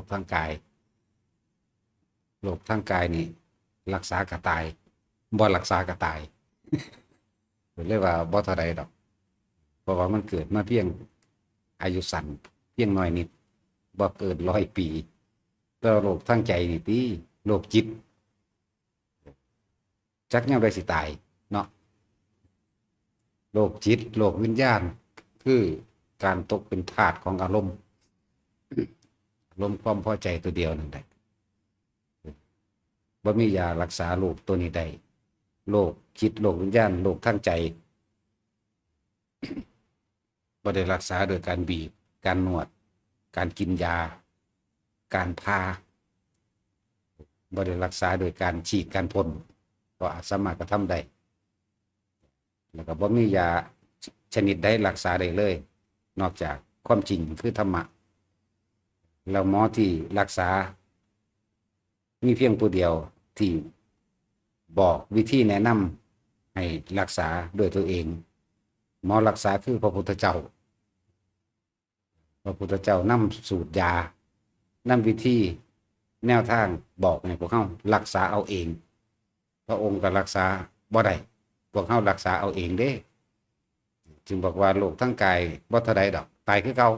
ກທາງກາຍ. ໂລກທາງກາຍນີ້ ລັກສາກໍຕາຍ ບໍ່ລັກສາກໍຕາຍ. ເລີຍວ່າບໍ່ເທົ່າໃດດອກ ເພາະວ່າມັນເກີດມາພຽງອາຍຸສັ້ນ ພຽງໜ້ອຍນິດ ບໍ່ເກີນຮ້ອຍປີ. ແຕ່ວ່າໂລກທາງໃຈນີ້ຕິ ໂລກຈິດ ຈັກຍາມໃດຊິຕາຍເນາະ. ໂລກຈິດ ໂລກວິນຍານ ຄືການຕົກເປັນທາດຂອງອາລົມ ອາລົມຄວາມພໍໃຈຕົວດຽວນັ້ນແຫຼະ. ບໍ່ມີຢາລັກສາໂລກຕົວນີ້ໄດ້. ໂລກຈິດ ໂລກວິນຍານ ໂລກທາງໃຈ ບໍ່ໄດ້ລັກສາໂດຍການບີບ, ການນວດ, ການກິນຢາ, ການຜ່າ, ບໍ່ໄດ້ລັກສາໂດຍການສີດ, ການພົ່ນ, ກໍອາດສາມາດກະທຳໄດ້. ແລ້ວກໍບໍ່ມີຢາຊະນິດໃດລັກສາໄດ້ເລີຍ ນອກຈາກຄວາມຈິງຄືທຳມະ. ແລ້ວໝໍທີ່ລັກສາ ມີພຽງຜູ້ດຽວທີ່ບອກວິທີແນະນຳໃຫ້ລັກສາດ້ວຍຕົວເອງ. ໝໍລັກສາຄືພະພຸດທະເຈົ້າ. ພະພຸດທະເຈົ້ານຳສູດຢາ, ນຳວິທີແນວທາງບອກໃຫ້ພວກເຮົາລັກສາເອົາເອງ. ພະອົງກໍລັກສາບໍ່ໄດ້, ພວກເຮົາລັກສາເອົາເອງເດ້. ຈຶ່ງບອກວ່າໂລກທາງກາຍບໍ່ເທົ່າໃດດອກ, ຕາຍຄືເກົ່າ,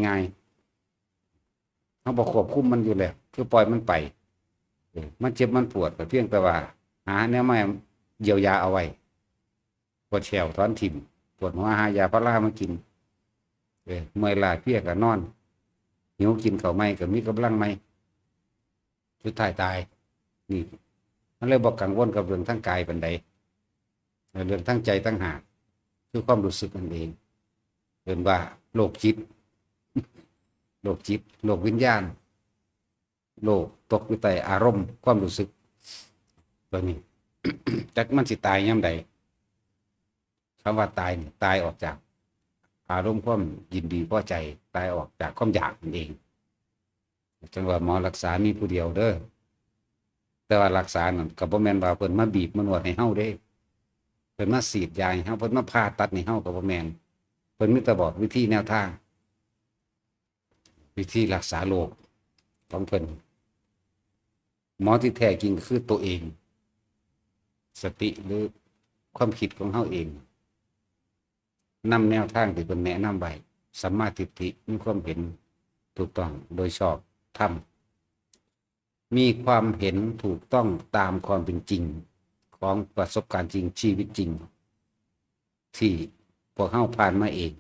ງ່າຍໆ. ເຮົາບໍ່ຄວບຄຸມມັນຢູ່ແລ້ວ ຄືປ່ອຍມັນໄປ. ເອີ ມັນເຈັບມັນປວດ ກໍພຽງແຕ່ວ່າຫາແນວມາຢຽວຢາເອົາໄວ້. ປວດແຂ້ວຖອນຖິ້ມ, ປວດຫົວຫາຢາພາລາມາກິນ. ເອີ ເມື່ອຍລ້າເພຍກໍນອນ, ຫິວກິນເຂົ້າໃໝ່ກໍມີກຳລັງໃໝ່. ສຸດທ້າຍຕາຍ. ນີ້ ມັນເລີຍບໍ່ກັງວົນກັບເລື່ອງທາງກາຍປານໃດ. ແລະເລື່ອງທາງໃຈຕ່າງຫາກ ຄືຄວາມຮູ້ສຶກນັ້ນເອງ. ເອີ້ນວ່າໂລກຈິດ, ໂລກຈິດ, ໂລກວິນຍານ, ໂລກຕົກຢູ່ໃຕ້ອາລົມຄວາມຮູ້ສຶກຕົວນີ້. ຈັກມັນຊິຕາຍຍາມໃດ. ຄຳວ່າຕາຍນີ້ ຕາຍອອກຈາກອາລົມຄວາມຍິນດີພໍໃຈ, ຕາຍອອກຈາກຄວາມຢາກນັ້ນເອງ. ຈັ່ງວ່າໝໍລັກສາມີຜູ້ດຽວເດີ. ແຕ່ວ່າລັກສານັ້ນກໍບໍ່ແມ່ນວ່າເພິ່ນມາບີບມານວດໃຫ້ເຮົາເດ້. ເພິ່ນມາສີດຢາໃຫ້ເຮົາ, ເພິ່ນມາຜ່າຕັດໃຫ້ເຮົາກໍບໍ່ແມ່ນ. ເພິ່ນມີແຕ່ບອກວິທີແນວທາງ, ວິທີລັກສາໂລກຂອງເພິ່ນ. ໝໍທີ່ແທ້ຈິງກໍຄືຕົວເອງ, ສະຕິ ຫຼື ຄວາມຄິດຂອງເຮົາເອງ. ນຳແນວທາງທີ່ເພິ່ນແນະນຳໄວ້, ສຳມາທິດຖິ, ມີຄວາມເຫັນຖືກຕ້ອງໂດຍຊອບທຳ, ມີຄວາມເຫັນຖືກຕ້ອງຕາມຄວາມເປັນຈິງຂອງປະສົບການຈິງ, ຊີວິດຈິງ ທີ່ພວກເຮົາຜ່ານມາເອງ,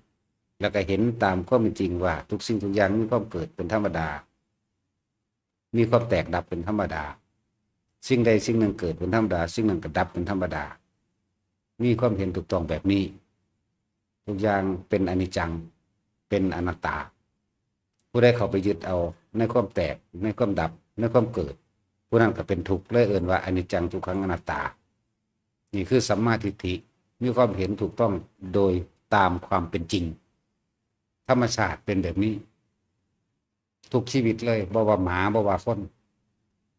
ແລ້ວກໍເຫັນຕາມຄວາມເປັນຈິງວ່າທຸກສິ່ງທຸກຢ່າງມີຄວາມເກີດເປັນທຳມະດາ, ມີຄວາມແຕກດັບເປັນທຳມະດາ. ສິ່ງໃດສິ່ງໜຶ່ງເກີດເປັນທຳມະດາ, ສິ່ງນັ້ນກໍດັບເປັນທຳມະດາ. ມີຄວາມເຫັນຖືກຕ້ອງແບບນີ້. ທຸກຢ່າງເປັນອະນິດຈັງ, ເປັນອະນັດຕາ. ຜູ້ໃດເຂົ້າໄປຍຶດເອົາໃນຄວາມແຕກ, ໃນຄວາມດັບ, ໃນຄວາມເກີດ, ຜູ້ນັ້ນກໍເປັນທຸກ, ເລີຍເອີ້ນວ່າອະນິດຈັງ ທຸກຂັງ ອະນັດຕາ. ນີ້ຄືສຳມາທິດຖິ, ມີຄວາມເຫັນຖືກຕ້ອງໂດຍຕາມຄວາມເປັນຈິງ. ທຳມະຊາດເປັນແບບນີ້. ທຸກຊີວິດເລີຍ, ບໍ່ວ່າໝາ, ບໍ່ວ່າຄົນ,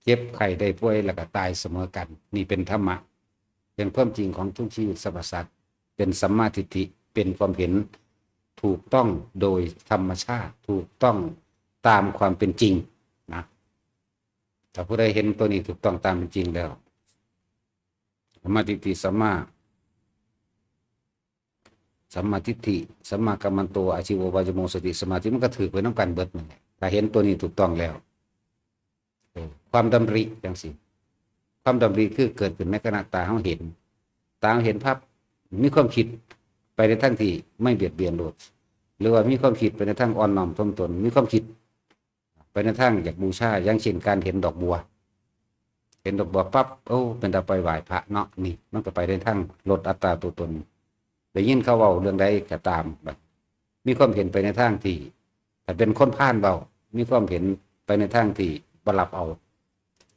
ເຈັບໄຂ້ໄດ້ປ່ວຍ ແລ້ວກໍຕາຍສະເໝີກັນ. ນີ້ເປັນທຳມະ, ເປັນຄວາມຈິງຂອງທຸກຊີວິດສັບພະສັດ, ເປັນສຳມາທິດຖິ, ເປັນຄວາມເຫັນຖືກຕ້ອງໂດຍທຳມະຊາດ, ຖືກຕ້ອງຕາມຄວາມເປັນຈິງນະ. ຖ້າຜູ້ໃດເຫັນຕົວນີ້ຖືກຕ້ອງຕາມເປັນຈິງແລ້ວ, ສຳມາທິດຖິ, ສຳມາ ສຳມາທິດຖິ, ສຳມາກັມມັນໂຕ, ອາຊີໂວ, ວາຍາໂມ, ສະຕິ, ສະມາທິ, ມັນກໍຖືກໄປນຳກັນເບິດນັ້ນແຫຼະ ຖ້າເຫັນຕົວນີ້ຖືກຕ້ອງແລ້ວ. ເອີ ຄວາມດຳລິຈັ່ງຊີ້, ຄວາມດຳລິຄືເກີດຂຶ້ນໃນຂະນະຕາເຮົາເຫັນ, ຕາເຮົາເຫັນພັບ ມີຄວາມຄິດໄປໃນທາງທີ່ໄມ່ບຽດບຽນໂລດ ຫຼືວ່າມີຄວາມຄິດໄປໃນທາງອ່ອນນ້ອມຖ່ອມຕົນ, ມີຄວາມຄິດ ໄປໃນທາງຢາກບູຊາ, ຢ່າງເຊັ່ນ ການເຫັນດອກບົວ, ເຫັນດອກບົວປັບ ໂອ້ ເປັນຕາໄປໄຫວ້ພະເນາະ, ນີ້ມັນກໍໄປໃນທາງລົດອັດຕາຕົວຕົນ. ໄດ້ຍິນເຂົາເວົ້າເລື່ອງໃດກໍຕາມ, ບັດມີຄວາມເຫັນໄປໃນທາງທີ່ ຖ້າເປັນຄົນພານເວົ້າ, ມີຄວາມເຫັນໄປໃນທາງທີ່ບໍ່ຮັບເອົາ,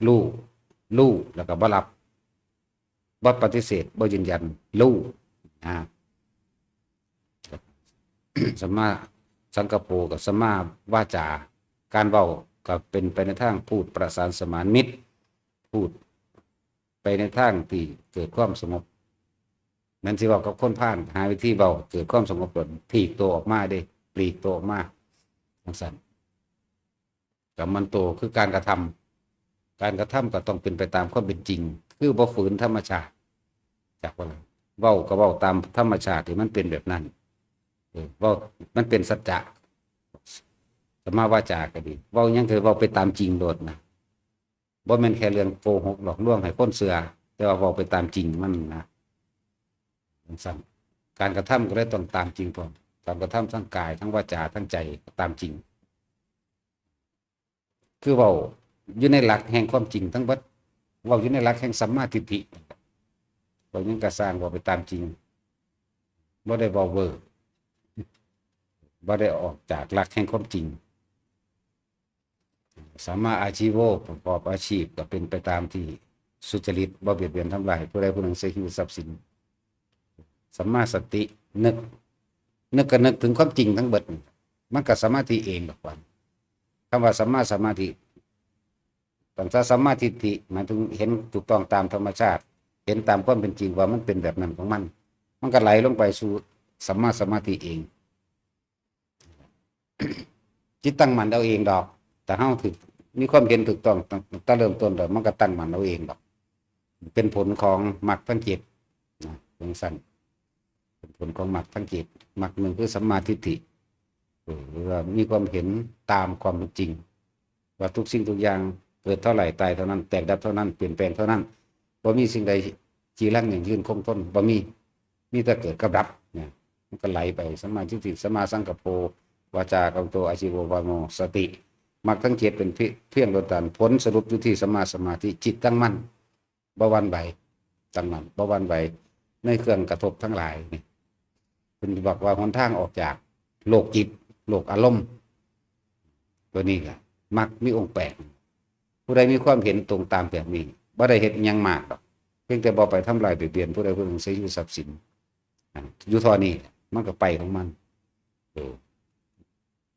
ຮູ້, ຮູ້ ແລ້ວກໍບໍ່ຮັບ. ບໍ່ປະຕິເສດ, ບໍ່ຢືນຢັນ, ຮູ້ນະ. ສຳມາສັງກັບໂປ ກັບສຳມາວາຈາ, ການເວົ້າກໍເປັນໄປໃນທາງພູດປະສານສະໝານມິດ, ພູດໄປໃນທາງທີ່ເກີດຄວາມສະຫງົບ. ແມ່ນຊິເວົ້າກັບຄົນພານ, ຫາວິທີເວົ້າເກີດຄວາມສະຫງົບ, ກໍຜລີກໂຕອອກມາເດ້, ຜລີກໂຕອອກມາ ຈັ່ງຊັ້ນ. ກຳມະນະໂຕ ຄືການກະທຳ. ການກະທຳກໍຕ້ອງເປັນໄປຕາມຄວາມເປັນຈິງ ຄືບໍ່ຝືນທຳມະຊາດ. ຈັກວ່າລະ ເວົ້າກໍເວົ້າຕາມທຳມະຊາດທີ່ມັນເປັນແບບນັ້ນ. ເອີ ເວົ້າ ມັນເປັນສັດຈະ. ສຳມາວາຈາກໍດີ ເວົ້າຫຍັງກໍເວົ້າໄປຕາມຈິງໂລດນະ. ບໍ່ແມ່ນແຄ່ເລື່ອງໂກຫົກຫຼອກລວງໃຫ້ຄົນເຊື່ອ, ແຕ່ວ່າເວົ້າໄປຕາມຈິງມັນນະ. ຈັ່ງຊັ້ນ ການກະທຳກໍເລີຍຕ້ອງຕາມຈິງພ້ອມ. ການກະທຳທາງກາຍ, ທາງວາຈາ, ທາງໃຈ ຕາມຈິງ. ຄືເວົ້າຢູ່ໃນຫຼັກແຫ່ງຄວາມຈິງທັງເບິດ, ເວົ້າຢູ່ໃນຫຼັກແຫ່ງສຳມາທິດຖິ. ເວົ້າຫຍັງກະຊ່າງ, ເວົ້າໄປຕາມຈິງ. ບໍ່ໄດ້ເວົ້າເວີ້, ບໍ່ໄດ້ອອກຈາກຫຼັກແຫ່ງຄວາມຈິງ. ສຳມາອາຊີໂວ ປະກອບອາຊີບກໍເປັນໄປຕາມທີ່ສຸຈະລິດ, ບໍ່ບຽດບຽນທຳລາຍຜູ້ໃດຜູ້ໜຶ່ງເສຍຊີວິດຊັບສິນ. ສຳມາສະຕິ ນຶກ, ນຶກກໍນຶກເຖິງຄວາມຈິງທັງເບິດ, ມັນກໍສະມາທິເອງດອກວ່າ. ຄຳວ່າສຳມາສະມາທິ ຕັ້ງແຕ່ສຳມາທິດຖິ ໝາຍເຖິງເຫັນຖືກຕ້ອງຕາມທຳມະຊາດ, ເຫັນຕາມຄວາມເປັນຈິງວ່າມັນເປັນແບບນັ້ນຂອງມັນ, ມັນກໍໄຫຼລົງໄປສູ່ສຳມາສະມາທິເອງ. ຈິດຕັ້ງໝັ້ນເອົາເອງດອກ. ຖ້າເຮົາຖືກ ມີຄວາມເຫັນຖືກຕ້ອງຕັ້ງແຕ່ເລີ່ມຕົ້ນແລ້ວ, ມັນກໍຕັ້ງໝັ້ນເອົາເອງດອກ. ເປັນຜົນຂອງມັກທັງເຈັດນະ, ຈັ່ງຊັ້ນ. ເປັນຜົນຂອງມັກທັງເຈັດ. ມັກໜຶ່ງຄືສຳມາທິດຖິ, ເອີ ຫຼືວ່າມີຄວາມເຫັນຕາມຄວາມເປັນຈິງ ວ່າທຸກສິ່ງທຸກຢ່າງເກີດເທົ່າໃດ ຕາຍເທົ່ານັ້ນ, ແຕກດັບເທົ່ານັ້ນ, ປ່ຽນແປງເທົ່ານັ້ນ. ບໍ່ມີສິ່ງໃດຈີລັງ, ຢັ້ງຢືນ, ຄົງທົນ, ບໍ່ມີ. ມີແຕ່ເກີດກັບດັບນະ. ມັນກໍໄຫຼໄປ ສຳມາທິດຖິ, ສຳມາສັງກັບໂປ, ວາຈາກຳໂຕ, ອາຊີໂວ, ວາໂມ, ສະຕິ. ມັກທັງເຈັດເປັນພຽງ ພຽງໂດຍການ, ຜົນສະຫຼຸບຢູ່ທີ່ສຳມາສະມາທິ, ຈິດຕັ້ງໝັ້ນ, ບໍ່ຫວັ່ນໄຫວ, ຕັ້ງໝັ້ນ, ບໍ່ຫວັ່ນໄຫວໃນເຄື່ອງກະທົບທັງຫຼາຍນີ້. ເພິ່ນບອກວ່າຫົນທາງອອກຈາກໂລກຈິດ, ໂລກອາລົມ. ຕົວນີ້ລະ ມັກມີອົງແປດ. ຜູ້ໃດມີຄວາມເຫັນຕົງຕາມແບບນີ້ ບໍ່ໄດ້ເຮັດຫຍັງມາກດອກ, ພຽງແຕ່ບໍ່ໄປທຳລາຍບຽດບຽນຜູ້ໃດຜູ້ໜຶ່ງເສຍຊີວິດຊັບສິນ. ອາ ຢູ່ທໍ່ນີ້ແຫຼະ ມັນກໍໄປຂອງມັນ. ເອີ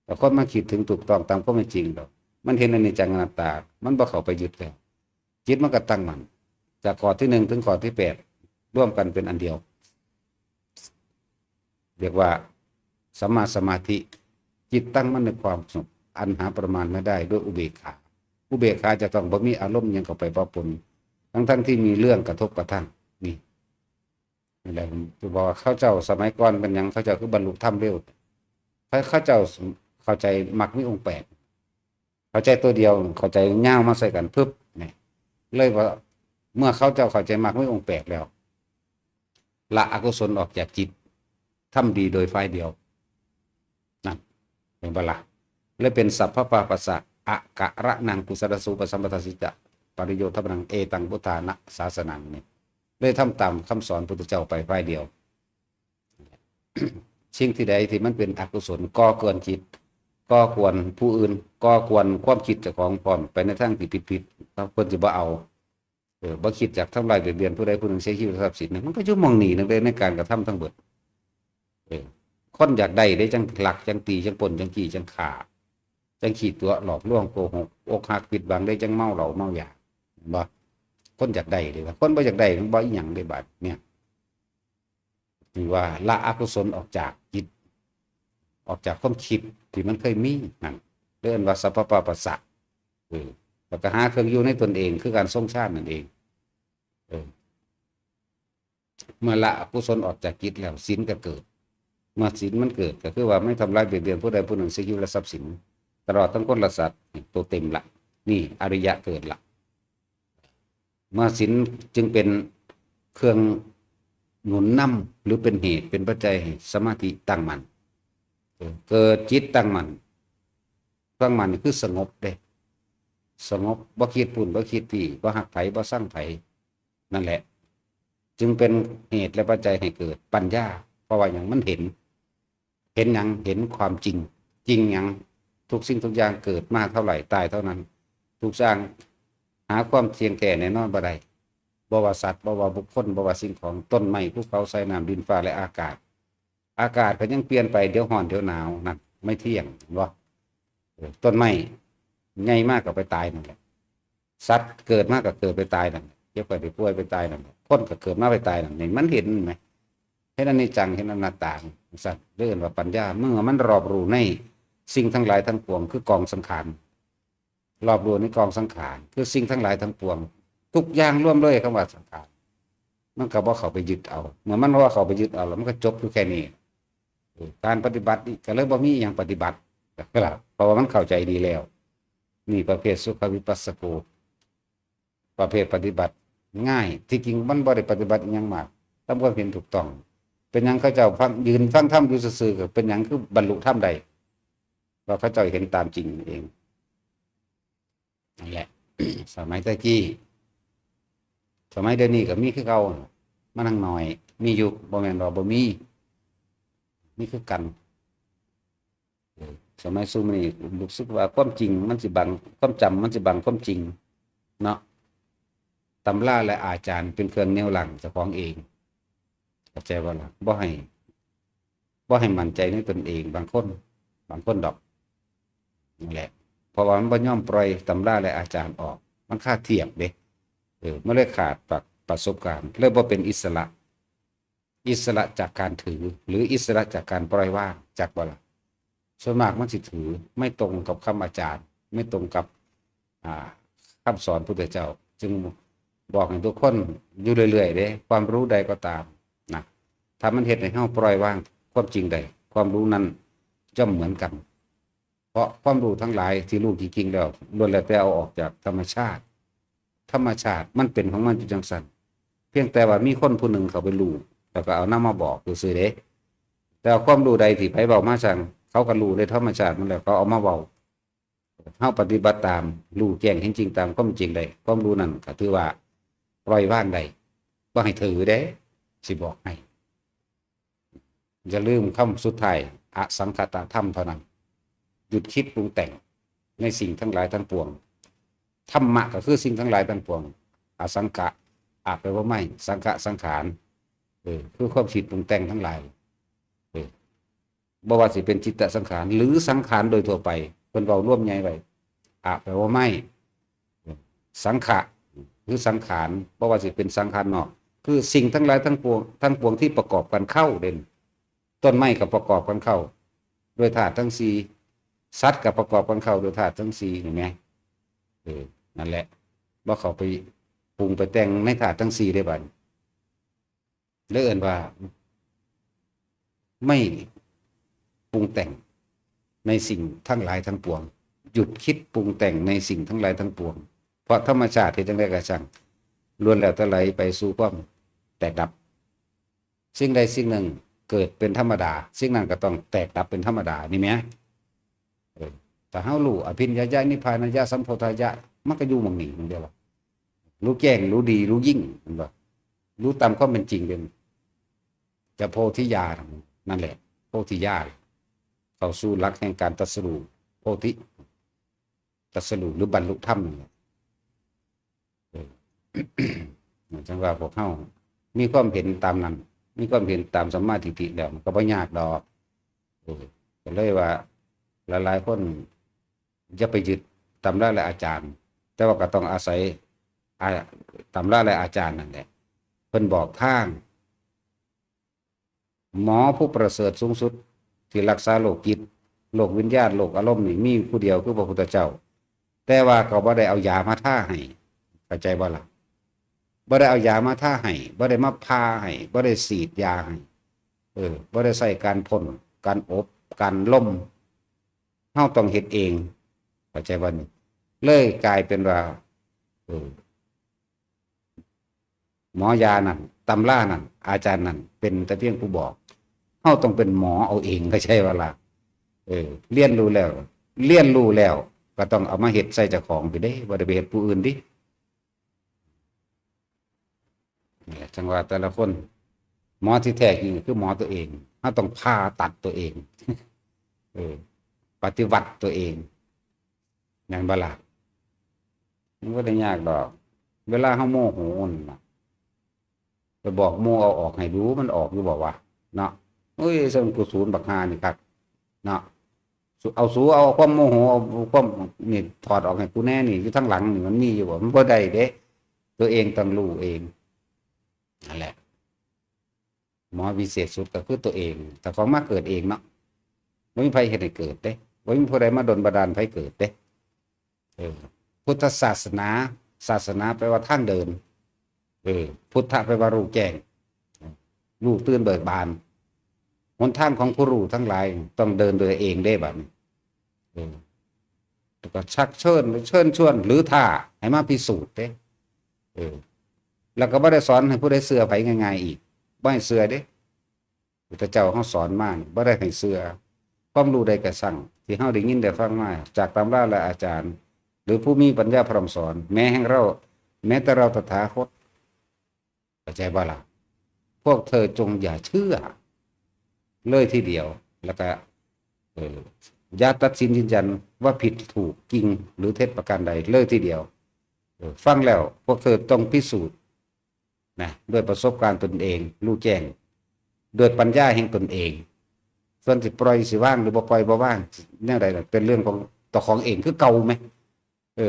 ແຕ່ຄົນມັນຄິດເຖິງຖືກຕ້ອງຕາມຄວາມເປັນຈິງແລ້ວ, ມັນເຫັນອະນິດຈັງອະນັດຕາ, ມັນບໍ່ເຂົ້າໄປຍຶດແລ້ວ, ຈິດມັນກໍຕັ້ງໝັ້ນ. ຈາກຂໍ້ທີໜຶ່ງເຖິງຂໍ້ທີແປດ ລວມກັນເປັນອັນດຽວ. ຮຽກວ່າສຳມາສະມາທິ, ຈິດຕັ້ງໝັ້ນໃນຄວາມສະຫງົບອັນຫາປະມານໄມ່ໄດ້ດ້ວຍອຸເບກຂາ. ອຸເບກຂາຈະຕ້ອງບໍ່ມີອາລົມຫຍັງເຂົ້າໄປປະປົນ, ທັງໆທີ່ມີເລື່ອງກະທົບກະທັ່ງ. ນີ້ ນີ້ແຫຼະ ຄືບອກວ່າເຂົາເຈົ້າສະໄໝກ່ອນເປັນຫຍັງເຂົາເຈົ້າຄືບັນລຸທຳເລັວ? ເຂົາ ເຂົາເຈົ້າເຂົ້າໃຈມັກມີອົງແປດ. ເຂົ້າໃຈຕົວດຽວ, ເຂົ້າໃຈຍາວມາໃສ່ກັນປຶບນີ້ ເລີຍວ່າເມື່ອເຂົາເຈົ້າເຂົ້າໃຈມັກມີອົງແປດແລ້ວ ລະອະກຸສົນອອກຈາກຈິດ, ທຳດີໂດຍຝ່າຍດຽວ. ນັ້ນ ເຫັນບໍ່ລະ? ເລີຍເປັນ ສັບພະປາປະສະ ອະກະລະນັງ ກຸສະລະສູປະສຳປະທາສິຈະ ປະລິໂຍທະປະນັງ ເອຕັງ ພຸດທານະ ສາສະນັງ ນີ້ ເລີຍທຳຕາມຄຳສອນພຸດທະເຈົ້າໄປຝ່າຍດຽວ. ສິ່ງທີ່ໃດທີ່ມັນເປັນອະກຸສົນ ກໍ່ກວນຈິດ, ກໍ່ກວນຜູ້ອື່ນ, ກໍ່ກວນຄວາມຄິດເຈົ້າຂອງພ້ອມໄປໃນທາງທີ່ຜິດໆ, ເພິ່ນຊິບໍ່ເອົາ. ເອີ ບໍ່ຄິດຢາກທຳລາຍບຽດບຽນຜູ້ໃດຜູ້ໜຶ່ງເສຍຊີວິດຊັບສິນ, ມັນກໍຢູ່ໝ່ອງນີ້ນັ້ນເດ້ ໃນການກະທຳທັງເບິດ. ເອີ ຄົນຢາກໄດ້ເດ້ ຈັ່ງລັກ, ຈັ່ງຕີ, ຈັ່ງປຸ້ນ, ຈັ່ງຈີ້, ຈັ່ງຂ້າ, ຈັ່ງຂີ້ຕົວະ, ຫຼອກລວງ, ໂກຫົກ, ອົກຫັກ, ຜິດຫວັງເດ້ ຈັ່ງເມົາເຫຼົ້າເມົາຢາ, ເຫັນບໍ່? ຄົນຢາກໄດ້ເດ້, ຄົນບໍ່ຢາກໄດ້ມັນບໍ່ອີຫຍັງເດ້ບາດນີ້. ຖືວ່າລະອະກຸສົນອອກຈາກຈິດ, ອອກຈາກຄວາມຄິດທີ່ມັນເຄີຍມີນັ້ນ, ເອີ້ນວ່າ ສັບພະປາປະສະ. ເອີ ແລ້ວກໍຫາເຄື່ອງຢູ່ໃນຕົນເອງ ຄືການຊົງຊານນັ້ນເອງ. ເອີ ເມື່ອລະອະກຸສົນອອກຈາກຈິດແລ້ວ ສິນກໍເກີດ. ເມື່ອສິນມັນເກີດ ກໍຄືວ່າໄມ່ທຳລາຍບຽດບຽນຜູ້ໃດຜູ້ໜຶ່ງເສຍຊີວິດ ແລະ ຊັບສິນ ຕະຫຼອດທັງຄົນ ແລະ ສັດ. ນີ້ໂຕເຕັມລະ, ນີ້ອະລິຍະເກີດລະ. ມາສິນຈຶ່ງເປັນເຄື່ອງໜູນນຳ ຫຼື ເປັນເຫດເປັນປັດໄຈໃຫ້ສະມາທິຕັ້ງໝັ້ນ. ເອີ ເກີດຈິດຕັ້ງໝັ້ນ, ຕັ້ງໝັ້ນນີ້ຄືສະຫງົບເດ້, ສະຫງົບ ບໍ່ຄິດພຸ້ນ ບໍ່ຄິດພີ້, ບໍ່ຮັກໃຜ ບໍ່ຊັງໃຜ, ນັ້ນແຫຼະ ຈຶ່ງເປັນເຫດ ແລະ ປັດໄຈໃຫ້ເກີດປັນຍາ. ເພາະວ່າຫຍັງ? ມັນເຫັນ. ເຫັນຫຍັງ? ເຫັນຄວາມຈິງ. ຈິງຫຍັງ? ທຸກສິ່ງທຸກຢ່າງເກີດມາເທົ່າໃດ ຕາຍເທົ່ານັ້ນ. ທຸກຢ່າງຫາຄວາມທ່ຽງແທ້ແນ່ນອນບໍ່ໄດ້. ບໍ່ວ່າສັດ, ບໍ່ວ່າບຸກຄົນ, ບໍ່ວ່າສິ່ງຂອງ, ຕົ້ນໄມ້, ພູເຂົາ, ສາຍນ້ຳ, ດິນຟ້າ ແລະ ອາກາດ. ອາກາດກໍຍັງປ່ຽນໄປ, ດຽວຮ້ອນ, ດຽວໜາວ, ນັ້ນ ໄມ່ທ່ຽງ, ເຫັນບໍ່? ເອີ ຕົ້ນໄມ້ໃຫຍ່ມາກໍໄປຕາຍນັ້ນແຫຼະ. ສັດເກີດມາກໍເກີດໄປຕາຍນັ້ນແຫຼະ, ເຈັບໄຂ້ໄດ້ປ່ວຍໄປຕາຍນັ້ນແຫຼະ, ຄົນກໍເກີດມາໄປຕາຍນັ້ນ. ນີ້ມັນເຫັນແໝ, ເຫັນອະນິດຈັງ, ເຫັນອະນັດຕາ, ຈັ່ງຊັ້ນ ເອີ້ນວ່າປັນຍາ. ເມື່ອມັນລອບຮູ້ໃນສິ່ງທັງຫຼາຍທັງປວງ ຄືກອງສັງຂານ, ລອບຮູ້ໃນກອງສັງຂານ ຄືສິ່ງທັງຫຼາຍທັງປວງ ທຸກຢ່າງລວມເລີຍຄຳວ່າສັງຂານ ມັນກໍບໍ່ເຂົ້າໄປຍຶດເອົາ. ເມື່ອມັນບໍ່ເຂົ້າໄປຍຶດເອົາແລ້ວ ມັນກໍຈົບຢູ່ແຄ່ນີ້. ເອີ ການປະຕິບັດນີ້ກໍເລີຍບໍ່ມີອີ່ຫຍັງປະຕິບັດ ເພາະວ່າມັນເຂົ້າໃຈດີແລ້ວ. ນີ້ປະເພດສຸຂະວິປັດສະໂກ ປະເພດປະຕິບັດງ່າຍ ທີ່ຈິງມັນບໍ່ໄດ້ປະຕິບັດອີ່ຫຍັງມາກ ທຳຄວາມເຫັນຖືກຕ້ອງ. ເປັນຫຍັງເຂົາເຈົ້າຟັງ ຢືນຟັງທຳຢູ່ຊື່ໆ ກໍເປັນຫຍັງຄືບັນລຸທຳໄດ້? ເພາະເຂົາເຈົ້າເຫັນຕາມຈິງນັ້ນເອງ. ນັ້ນແຫຼະ ສະໄໝແຕ່ກີ້ ສະໄໝດຽວນີ້ກໍມີຄືເກົ່າ ມັນທັງໜ້ອຍ ມີຢູ່ ບໍ່ແມ່ນວ່າບໍ່ມີ ມີຄືກັນ. ສະໄໝຊຸມນີ້ຮູ້ສຶກວ່າຄວາມຈິງມັນຊິບັງ ຄວາມຈຳມັນຊິບັງຄວາມຈິງເນາະ. ຕຳລາ ແລະ ອາຈານເປັນເຄື່ອງໜຽວກັ້ງເຈົ້າຂອງເອງ ເຂົ້າໃຈບໍ່ລະ? ບໍ່ໃຫ້ ບໍ່ໃຫ້ໝັ້ນໃຈໃນຕົນເອງ ບາງຄົນ ບາງຄົນດອກ ນັ້ນແຫຼະ ເພາະວ່າມັນບໍ່ຍອມປ່ອຍຕຳລາ ແລະ ອາຈານອອກ ມັນຂາດທຽບເດ້. ເອີ ມັນເລີຍຂາດປະ ປະສົບການ ເລີຍບໍ່ເປັນອິດສະຫຼະ ອິດສະຫຼະຈາກການຖື ຫຼື ອິດສະຫຼະຈາກການປ່ອຍວາງ ຈັກບໍ່ລະ? ສ່ວນມາກມັນຊິຖື ໄມ່ຕົງກັບຄຳອາຈານ ໄມ່ຕົງກັບ ອ່າ ຄຳສອນພຸດທະເຈົ້າ ຈຶ່ງບອກໃຫ້ທຸກຄົນຢູ່ເລື້ອຍໆເດ້ ຄວາມຮູ້ໃດກໍຕາມນະ ຖ້າມັນເຮັດໃຫ້ເຮົາປ່ອຍວາງຄວາມຈິງໄດ້ ຄວາມຮູ້ນັ້ນຍ່ອມເໝືອນກັນ. ເພາະຄວາມຮູ້ທັງຫຼາຍທີ່ຮູ້ຈິງໆແລ້ວ ລ້ວນແລ້ວແຕ່ເອົາອອກຈາກທຳມະຊາດ. ທຳມະຊາດມັນເປັນຂອງມັນຢູ່ຈັ່ງຊັ້ນ ພຽງແຕ່ວ່າມີຄົນຜູ້ໜຶ່ງເຂົ້າໄປຮູ້ ແລ້ວກໍເອົານຳມາບອກຊື່ໆເດ້. ແຕ່ວ່າຄວາມຮູ້ໃດທີ່ໃຜເວົ້າມາຊ່າງ ເຂົາກໍຮູ້ໃນທຳມະຊາດມັນແລ້ວ ເຂົາເອົາມາເວົ້າ ເຮົາປະຕິບັດຕາມ ຮູ້ແຈ້ງເຫັນຈິງຕາມຄວາມເປັນຈິງໄດ້ ຄວາມຮູ້ນັ້ນກໍຖືວ່າປ່ອຍວາງໄດ້ ບໍ່ໃຫ້ຖືເດ້ ຊິບອກໃຫ້. ຢ່າລືມຄຳສຸດທ້າຍ ອະສັງຄະຕະທຳເທົ່ານັ້ນ ຢຸດຄິດປຸງແຕ່ງໃນສິ່ງທັງຫຼາຍທັງປວງ. ທຳມະກໍຄືສິ່ງທັງຫຼາຍທັງປວງ ອະສັງກະ ອະແປວ່າໄມ່ ສັງກະ ສັງຂານ ເອີ ຄືຄວາມຄິດປຸງແຕ່ງທັງຫຼາຍ ເອີ ບໍ່ວ່າຊິເປັນຈິດຕະສັງຂານ ຫຼື ສັງຂານໂດຍທົ່ວໄປ ເພິ່ນເວົ້າລວມໃຫຍ່ໄວ້ ອະແປວ່າໄມ້ ສັງຂະ ຄືສັງຂານ ບໍ່ວ່າຊິເປັນສັງຂານນອກ ຄືສິ່ງທັງຫຼາຍທັງປວງ ທັງປວງທີ່ປະກອບກັນເຂົ້າເດ້. ຕົ້ນໄມ້ກໍປະກອບກັນເຂົ້າດ້ວຍທາດທັງສີ່ ສັດກໍປະກອບກັນເຂົ້າດ້ວຍທາດທັງສີ່ ເຫັນໄໝ? ເອີ ນັ້ນແຫຼະ ບໍ່ເຂົ້າໄປປຸງໄປແຕ່ງໃນທາດທັງສີ່ເດ້ບາດນີ້. ເລີຍເອີ້ນວ່າ ໄມ້ປຸງແຕ່ງໃນສິ່ງທັງຫຼາຍທັງປວງ ຢຸດຄິດປຸງແຕ່ງໃນສິ່ງທັງຫຼາຍທັງປວງ ເພາະທຳມະຊາດເຮັດຈັ່ງໃດກໍຊ່າງ ລ້ວນແລ້ວແຕ່ໄຫຼໄປສູ່ຄວາມແຕກດັບ. ສິ່ງໃດສິ່ງໜຶ່ງເກີດເປັນທຳມະດາ ສິ່ງນັ້ນກໍຕ້ອງແຕກດັບເປັນທຳມະດາ ນີ້ແໝ? ເອີ ຖ້າເຮົາຮູ້ອະພິນຍາຍະ ນິບພານາຍະ ສຳໂພທາຍະ ມັນກໍຢູ່ໝ່ອງນີ້ໝ່ອງດຽວ ຮູ້ແຈ້ງ ຮູ້ດີ ຮູ້ຍິ່ງ ເຫັນບໍ່? ຮູ້ຕາມຄວາມເປັນຈິງເດ້ ຈະໂພທິຍານ ນັ້ນແຫຼະ ໂພທິຍານ ເຂົ້າສູ່ຫຼັກແຫ່ງການຕັດສະຮູ້ໂພທິ ຕັດສະຮູ້ ຫຼື ບັນລຸທຳນັ້ນແຫຼະ. ເອີ ຈັ່ງວ່າພວກເຮົາມີຄວາມເຫັນຕາມນັ້ນ ມີຄວາມເຫັນຕາມສຳມາທິດຖິແລ້ວ ມັນກໍບໍ່ຍາກດອກ. ເອີ ກໍເລີຍວ່າຫຼາຍໆຄົນຢ່າໄປຍຶດຕຳລາ ແລະ ອາຈານ ແຕ່ວ່າກໍຕ້ອງອາໄສ ອາ ຕຳລາ ແລະ ອາຈານນັ້ນແຫຼະ ເພິ່ນບອກທາງ. ໝໍຜູ້ປະເສີດສູງສຸດທີ່ຮັກສາໂລກຈິດ ໂລກວິນຍານ ໂລກອາລົມນີ້ ມີຜູ້ດຽວຄືພະພຸດທະເຈົ້າ ແຕ່ວ່າກໍບໍ່ໄດ້ເອົາຢາມາທາໃຫ້ ເຂົ້າໃຈບໍ່ລະ? ບໍ່ໄດ້ເອົາຢາມາທາໃຫ້ ບໍ່ໄດ້ມາຜ່າໃຫ້ ບໍ່ໄດ້ສີດຢາໃຫ້ ເອີ ບໍ່ໄດ້ໃຊ້ການພົ່ນ ການອົບ ການລົມ ເຮົາຕ້ອງເຮັດເອງ ເຂົ້າໃຈບໍ່ນີ້? ເລີຍກາຍເປັນວ່າ ເອີ ໝໍຢານັ້ນ ຕຳລານັ້ນ ອາຈານນັ້ນ ເປັນແຕ່ພຽງຜູ້ບອກ ເຮົາຕ້ອງເປັນໝໍເອົາເອງ ເຂົ້າໃຈບໍ່ລະ? ເອີ ຮຽນຮູ້ແລ້ວ ຮຽນຮູ້ແລ້ວກໍຕ້ອງເອົາມາເຮັດໃສ່ເຈົ້າຂອງພີ້ເດ້ ບໍ່ໄດ້ໄປເຮັດຜູ້ອື່ນຕິ. ນີ້ແຫຼະ ຈັ່ງວ່າແຕ່ລະຄົນ ໝໍທີ່ແທ້ຈິງຄືໝໍຕົວເອງ ເຮົາຕ້ອງຜ່າຕັດຕົວເອງ ເອີ ປະຕິວັດຕົວເອງ ແມ່ນບໍ່ລະ? ມັນບໍ່ໄດ້ຍາກດອກ ເວລາເຮົາໂມໂຫນັ້ນນະ ໄປບອກໝູ່ເອົາອອກໃຫ້ດູ ມັນອອກຢູ່ບໍ່ວະ ເນາະ? ໂອ້ຍ ຊັ້ນກູສູນບັກຫ່ານີ້ຄັກເນາະ ເອົາ ສູເອົາຄວາມໂມໂຫ ເອົາຄວາມນີ້ຖອດອອກໃຫ້ກູແດ່ນີ້ ຢູ່ທາງຫຼັງນີ້ມັນມີຢູ່ບໍ່? ມັນບໍ່ໄດ້ເດ້ ຕົວເອງຕ້ອງຮູ້ເອງ ນັ້ນແຫຼະ. ໝໍວິເສດສຸດກໍຄືຕົວເອງ ເຈົ້າຂອງມາເກີດເອງເນາະ ບໍ່ມີໃຜເຮັດໃຫ້ເກີດເດ້ ບໍ່ມີຜູ້ໃດມາດົນບັນດານໃຜເກີດເດ້. ເອີ ພຸດທະສາສະໜາ, ສາສະໜາແປວ່າທາງເດີນ. ເອີ ພຸດທະແປວ່າຮູ້ແຈ້ງ, ຮູ້ຕື່ນເບີກບານ. ຫົນທາງຂອງຜູ້ຮູ້ທັງຫຼາຍຕ້ອງເດີນໂດຍເອງເດ້ບັດນີ້. ເອີ ແລ້ວກໍຊັກເຊີນ, ເຊີນຊວນ ຫຼື ທ້າໃຫ້ມາພິສູດເດ້. ເອີ ແລ້ວກໍບໍ່ໄດ້ສອນໃຫ້ຜູ້ໃດເຊື່ອໃຜງ່າຍໆອີກ, ບໍ່ໃຫ້ເຊື່ອເດ້. ພຸດທະເຈົ້າເຮົາສອນມານີ້ ບໍ່ໄດ້ໃຫ້ເຊື່ອ. ຄວາມຮູ້ໃດກະຊັ່ງ ທີ່ເຮົາໄດ້ຍິນໄດ້ຟັງມາຈາກຕຳລາ ແລະ ອາຈານ ຫຼື ຜູ້ມີປັນຍາພ້ອມສອນ, ແມ້ແຮງເຮົາ, ແມ້ແຕ່ເຮົາຕະຖາຄົດ, ເຂົ້າໃຈບໍ່ລະ? ພວກເທີຈົ່ງຢ່າເຊື່ອເລີຍທີດຽວ, ແລ້ວກະ ເອີ ຢ່າຕັດສິນຢືນຢັນວ່າຜິດຖືກຈິງ ຫຼື ເທັດປະການໃດເລີຍທີດຽວ. ເອີ ຟັງແລ້ວພວກເທີຕ້ອງພິສູດ ນະ ດ້ວຍປະສົບການຕົນເອງ, ຮູ້ແຈ້ງດ້ວຍປັນຍາແຫ່ງຕົນເອງ. ສ່ວນຊິປ່ອຍ, ຊິວາງ ຫຼື ບໍ່ປ່ອຍ, ບໍ່ວາງ ແນວໃດ ເປັນເລື່ອງຂອງເຈົ້າຂອງເອງຄືເກົ່າແມ. ເອີ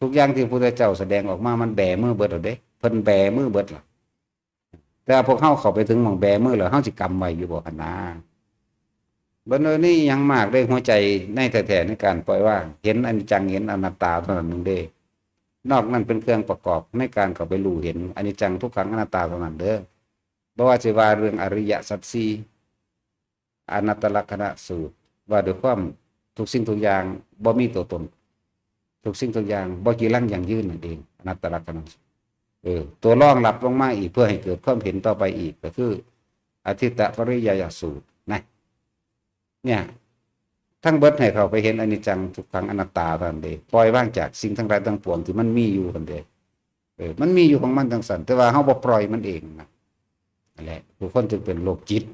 ທຸກຢ່າງທີ່ພະພຸດທະເຈົ້າສະແດງອອກມາ ມັນແບມືເບິດແລ້ວເດ້, ເພິ່ນແບມືເບິດແລ້ວ. ແຕ່ວ່າພວກເຮົາເຂົ້າໄປເຖິງໝ່ອງແບມືແລ້ວ ເຮົາຊິກຳໄວ້ຢູ່ບໍ່ຫັ້ນນາ? ບັດນີ້ຫຍັງມາກເດ້ ຫົວໃຈໃນແທ້ໆ ໃນການປ່ອຍວາງ, ເຫັນອະນິດຈັງ ເຫັນອະນັດຕາເທົ່ານັ້ນໜຶ່ງເດ້. ນອກນັ້ນເປັນເຄື່ອງປະກອບໃນການເຂົ້າໄປຮູ້ເຫັນອະນິດຈັງ ທຸກຂັງ ອະນັດຕາເທົ່ານັ້ນເດີ້. ບໍ່ວ່າຊິວ່າເລື່ອງອະລິຍະສັດສີ່, ອະນັດຕະລັກຂະນະສູດ ວ່າດ້ວຍຄວາມທຸກສິ່ງທຸກຢ່າງບໍ່ມີຕົວຕົນ, ທຸກສິ່ງທຸກຢ່າງບໍ່ຈີລັງຢັ້ງຢືນນັ້ນເອງ, ອະນັດຕະລັກຂະນະ. ເອີ ຕົວລອງລັບລົງມາອີກ ເພື່ອໃຫ້ເກີດຄວາມເຫັນຕໍ່ໄປອີກ ກໍຄືອະທິດຕະປະລິຍາຍະສູດນະ. ເນຍ ທັງເບິດໃຫ້ເຂົ້າໄປເຫັນອະນິດຈັງ ທຸກຂັງ ອະນັດຕາເທົ່ານັ້ນເດ້, ປ່ອຍວາງຈາກສິ່ງທັງຫຼາຍທັງປວງທີ່ມັນມີຢູ່ຫັ້ນເດ້. ເອີ ມັນມີຢູ່ຂອງມັນຈັ່ງຊັ້ນ, ແຕ່ວ່າເຮົາບໍ່ປ່ອຍມັນເອງນະ. ນັ້ນແຫຼະ ຜູ້ຄົນຈຶ່ງເປັນໂລກຈິດ,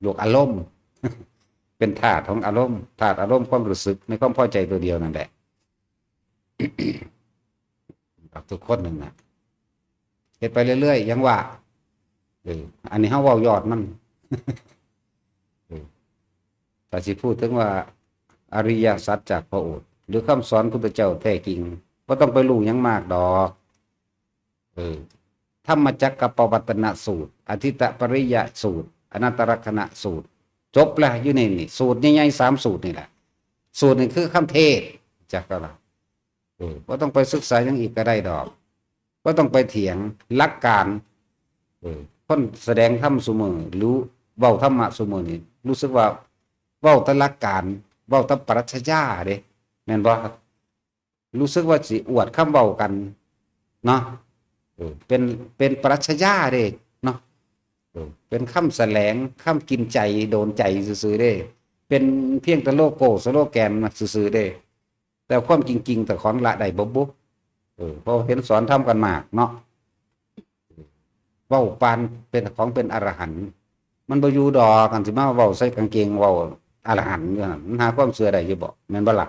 ໂລກອາລົມ, ເປັນທາດຂອງອາລົມ, ທາດອາລົມຄວາມຮູ້ສຶກໃນຄວາມພໍໃຈຕົວດຽວນັ້ນແຫຼະ. ກັບທຸກຄົນນັ້ນນະ ເຮັດໄປເລື້ອຍໆ ຫຍັງວ່າ ເອີ ອັນນີ້ເຮົາເວົ້າຍອດມັນ ເອີ ຖ້າຊິພູດເຖິງວ່າອະລິຍະສັດຈາກພະໂອດ ຫຼື ຄຳສອນພຸດທະເຈົ້າແທ້ຈິງ ບໍ່ຕ້ອງໄປຮູ້ຫຍັງມາກດອກ. ເອີ ທຳມະຈັກກະປະວັດຕະນະສູດ, ອະທິດຕະປະລິຍະສູດ, ອະນັດຕະລັກຂະນະສູດ, ຈົບລະ. ຢູ່ໃນນີ້ ສູດໃຫຍ່ໆ ສາມສູດນີ້ແຫຼະ. ສູດນີ້ຄືຄຳເທດ ຈັກກະລະ. ເອີ ບໍ່ຕ້ອງໄປສຶກສາຫຍັງອີກກະໄດ້ດອກ, ບໍ່ຕ້ອງໄປຖຽງຫຼັກການ. ເອີ ຄົນສະແດງທຳຊຸມື້ ຫຼື ເວົ້າທຳມະຊຸມື້ນີ້ ຮູ້ສຶກວ່າເວົ້າແຕ່ຫຼັກການ, ເວົ້າແຕ່ປະລັດຊະຍາເດ້ ແມ່ນບໍ່? ຮູ້ສຶກວ່າຊິອວດຄຳເວົ້າກັນເນາະ. ເອີ ເປັນ ເປັນປະລັດຊະຍາເດ້ເນາະ. ເອີ ເປັນຄຳສະແຫຼງ, ຄຳກິນໃຈ, ໂດນໃຈຊື່ໆເດ້, ເປັນພຽງແຕ່ໂລໂກ້ສະໂລແກນຊື່ໆເດ້. ແຕ່ຄວາມຈິງໆ ເຈົ້າຂອງລະໄດ້ບໍ່ບຸ? ເອີ ເພາະເຫັນສອນທຳກັນມາກເນາະ, ເວົ້າປານເປັນຂອງເປັນອະລະຫັນ, ມັນບໍ່ຢູ່ດອກ ຄັນຊິມາເວົ້າໃສ່ກາງເກງເວົ້າອະລະຫັນຢູ່ຫັ້ນ, ມັນຫາຄວາມເຊື່ອໄດ້ຢູ່ບໍ່? ແມ່ນບໍ່ລະ?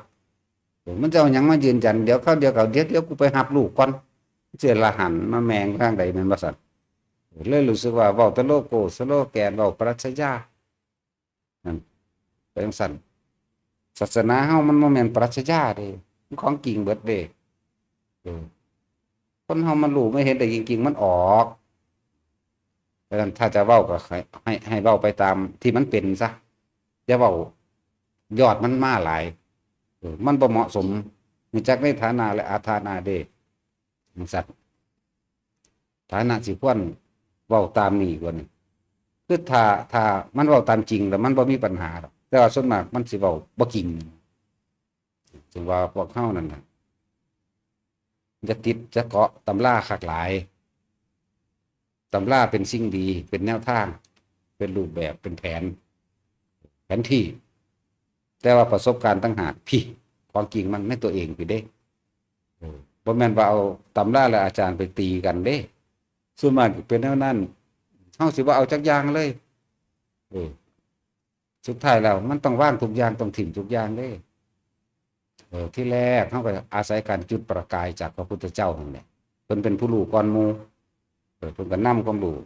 ເອີ ມັນຈະເອົາຫຍັງມາຢືນຢັນ? ດຽວຄາວດຽວກໍ ດຽວ ດຽວກູໄປຮັບລູກກ່ອນ, ຊິອະລະຫັນມາແມ່ງທາງໃດ? ແມ່ນບໍ່ຊັ້ນ? ເລີຍຮູ້ສຶກວ່າເວົ້າແຕ່ໂລໂກ້ສະໂລແກນ, ເວົ້າປະລັດຊະຍາ. ນັ້ນ ເປັນຈັ່ງຊັ້ນ ສາສະໜາເຮົາມັນບໍ່ແມ່ນປະລັດຊະຍາເດ້, ມັນຂອງຈິງເບິດເດ້. ເອີ ຄົນເຮົາມັນຮູ້ ມັນເຫັນໄດ້ຈິງໆ ມັນອອກ. ດັ່ງນັ້ນ ຖ້າຈະເວົ້າກໍໃຫ້ ໃຫ້ ໃຫ້ເວົ້າໄປຕາມທີ່ມັນເປັນຊະ, ຢ່າເວົ້າຍອດມັນມາຫຼາຍ. ເອີ ມັນບໍ່ເໝາະສົມ, ຮູ້ຈັກໃນຖານະ ແລະ ອາຖານະເດ້. ຈັ່ງຊັ້ນ ຖານະຊິຄວນເວົ້າຕາມນີ້ກວ່ານີ້. ຄືຖ້າ ຖ້າມັນເວົ້າຕາມຈິງແລ້ວມັນບໍ່ມີບັນຫາດອກ, ແຕ່ວ່າສ່ວນມາກມັນຊິເວົ້າບໍ່ຈິງ. ຈຶ່ງວ່າພວກເຮົານັ້ນນະ ຢ່າຕິດ ຢ່າເກາະຕຳລາຄັກຫຼາຍ. ຕຳລາເປັນສິ່ງດີ, ເປັນແນວທາງ, ເປັນຮູບແບບ, ເປັນແຜນ, ແຜນທີ່. ແຕ່ວ່າປະສົບການຕ່າງຫາກ ພີ້ ຂອງຈິງມັນໃນຕົວເອງພີ້ເດ້. ເອີ ບໍ່ແມ່ນວ່າເອົາຕຳລາ ແລະ ອາຈານໄປຕີກັນເດ້. ສ່ວນມາກເປັນແນວນັ້ນ, ເຮົາຊິບໍ່ເອົາຈັກຢ່າງເລີຍ. ເອີ ສຸດທ້າຍແລ້ວມັນຕ້ອງວາງທຸກຢ່າງ, ຕ້ອງຖິ້ມທຸກຢ່າງເດ້. ເອີ ທີແລກເຮົາກໍອາໄສການຈຸດປະກາຍຈາກພະພຸດທະເຈົ້າຫັ້ນແຫຼະ, ເພິ່ນເປັນຜູ້ຮູ້ກ່ອນໝູ່. ເອີ ເພິ່ນກໍນຳຄວາມຮູ້,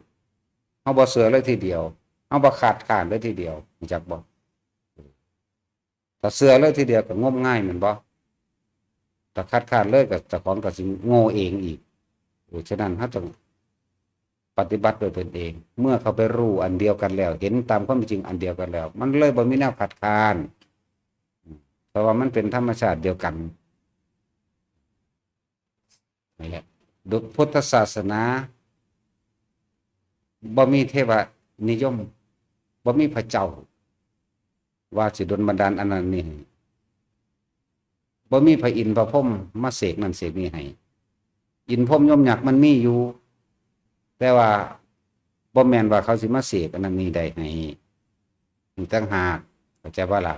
ເຮົາບໍ່ເຊື່ອເລີຍທີດຽວ, ເຮົາບໍ່ຄັດຄ້ານເລີຍທີດຽວ, ຮູ້ຈັກບໍ່? ຖ້າເຊື່ອເລີຍທີດຽວກໍງົມງາຍແມ່ນບໍ່? ຖ້າຄັດຄ້ານເລີຍກໍເຈົ້າຂອງກໍຊິໂງ່ເອງອີກ. ເອີ ສະນັ້ນເຮົາຕ້ອງປະຕິບັດດ້ວຍຕົນເອງ. ເມື່ອເຂົ້າໄປຮູ້ອັນດຽວກັນແລ້ວ, ເຫັນຕາມຄວາມເປັນຈິງອັນດຽວກັນແລ້ວ, ມັນເລີຍບໍ່ມີແນວຄັດຄ້ານ, ເພາະວ່າມັນເປັນທຳມະຊາດດຽວກັນ. ນັ້ນແຫຼະ ດຸດ ພຸດທະສາສະໜາບໍ່ມີເທວະນິຍົມ, ບໍ່ມີພະເຈົ້າວ່າຊິດົນບັນດານອັນນັ້ນນີ້ໃຫ້, ບໍ່ມີພະອິນພະພົມມາເສກນັ້ນເສກນີ້ໃຫ້. ອິນພົມຍົມຍັກມັນມີຢູ່, ແຕ່ວ່າບໍ່ແມ່ນວ່າເຂົາຊິມາເສກອັນນັ້ນນີ້ໄດ້ໃຫ້ອີກຕ່າງຫາກ, ເຂົ້າໃຈບໍ່ລະ?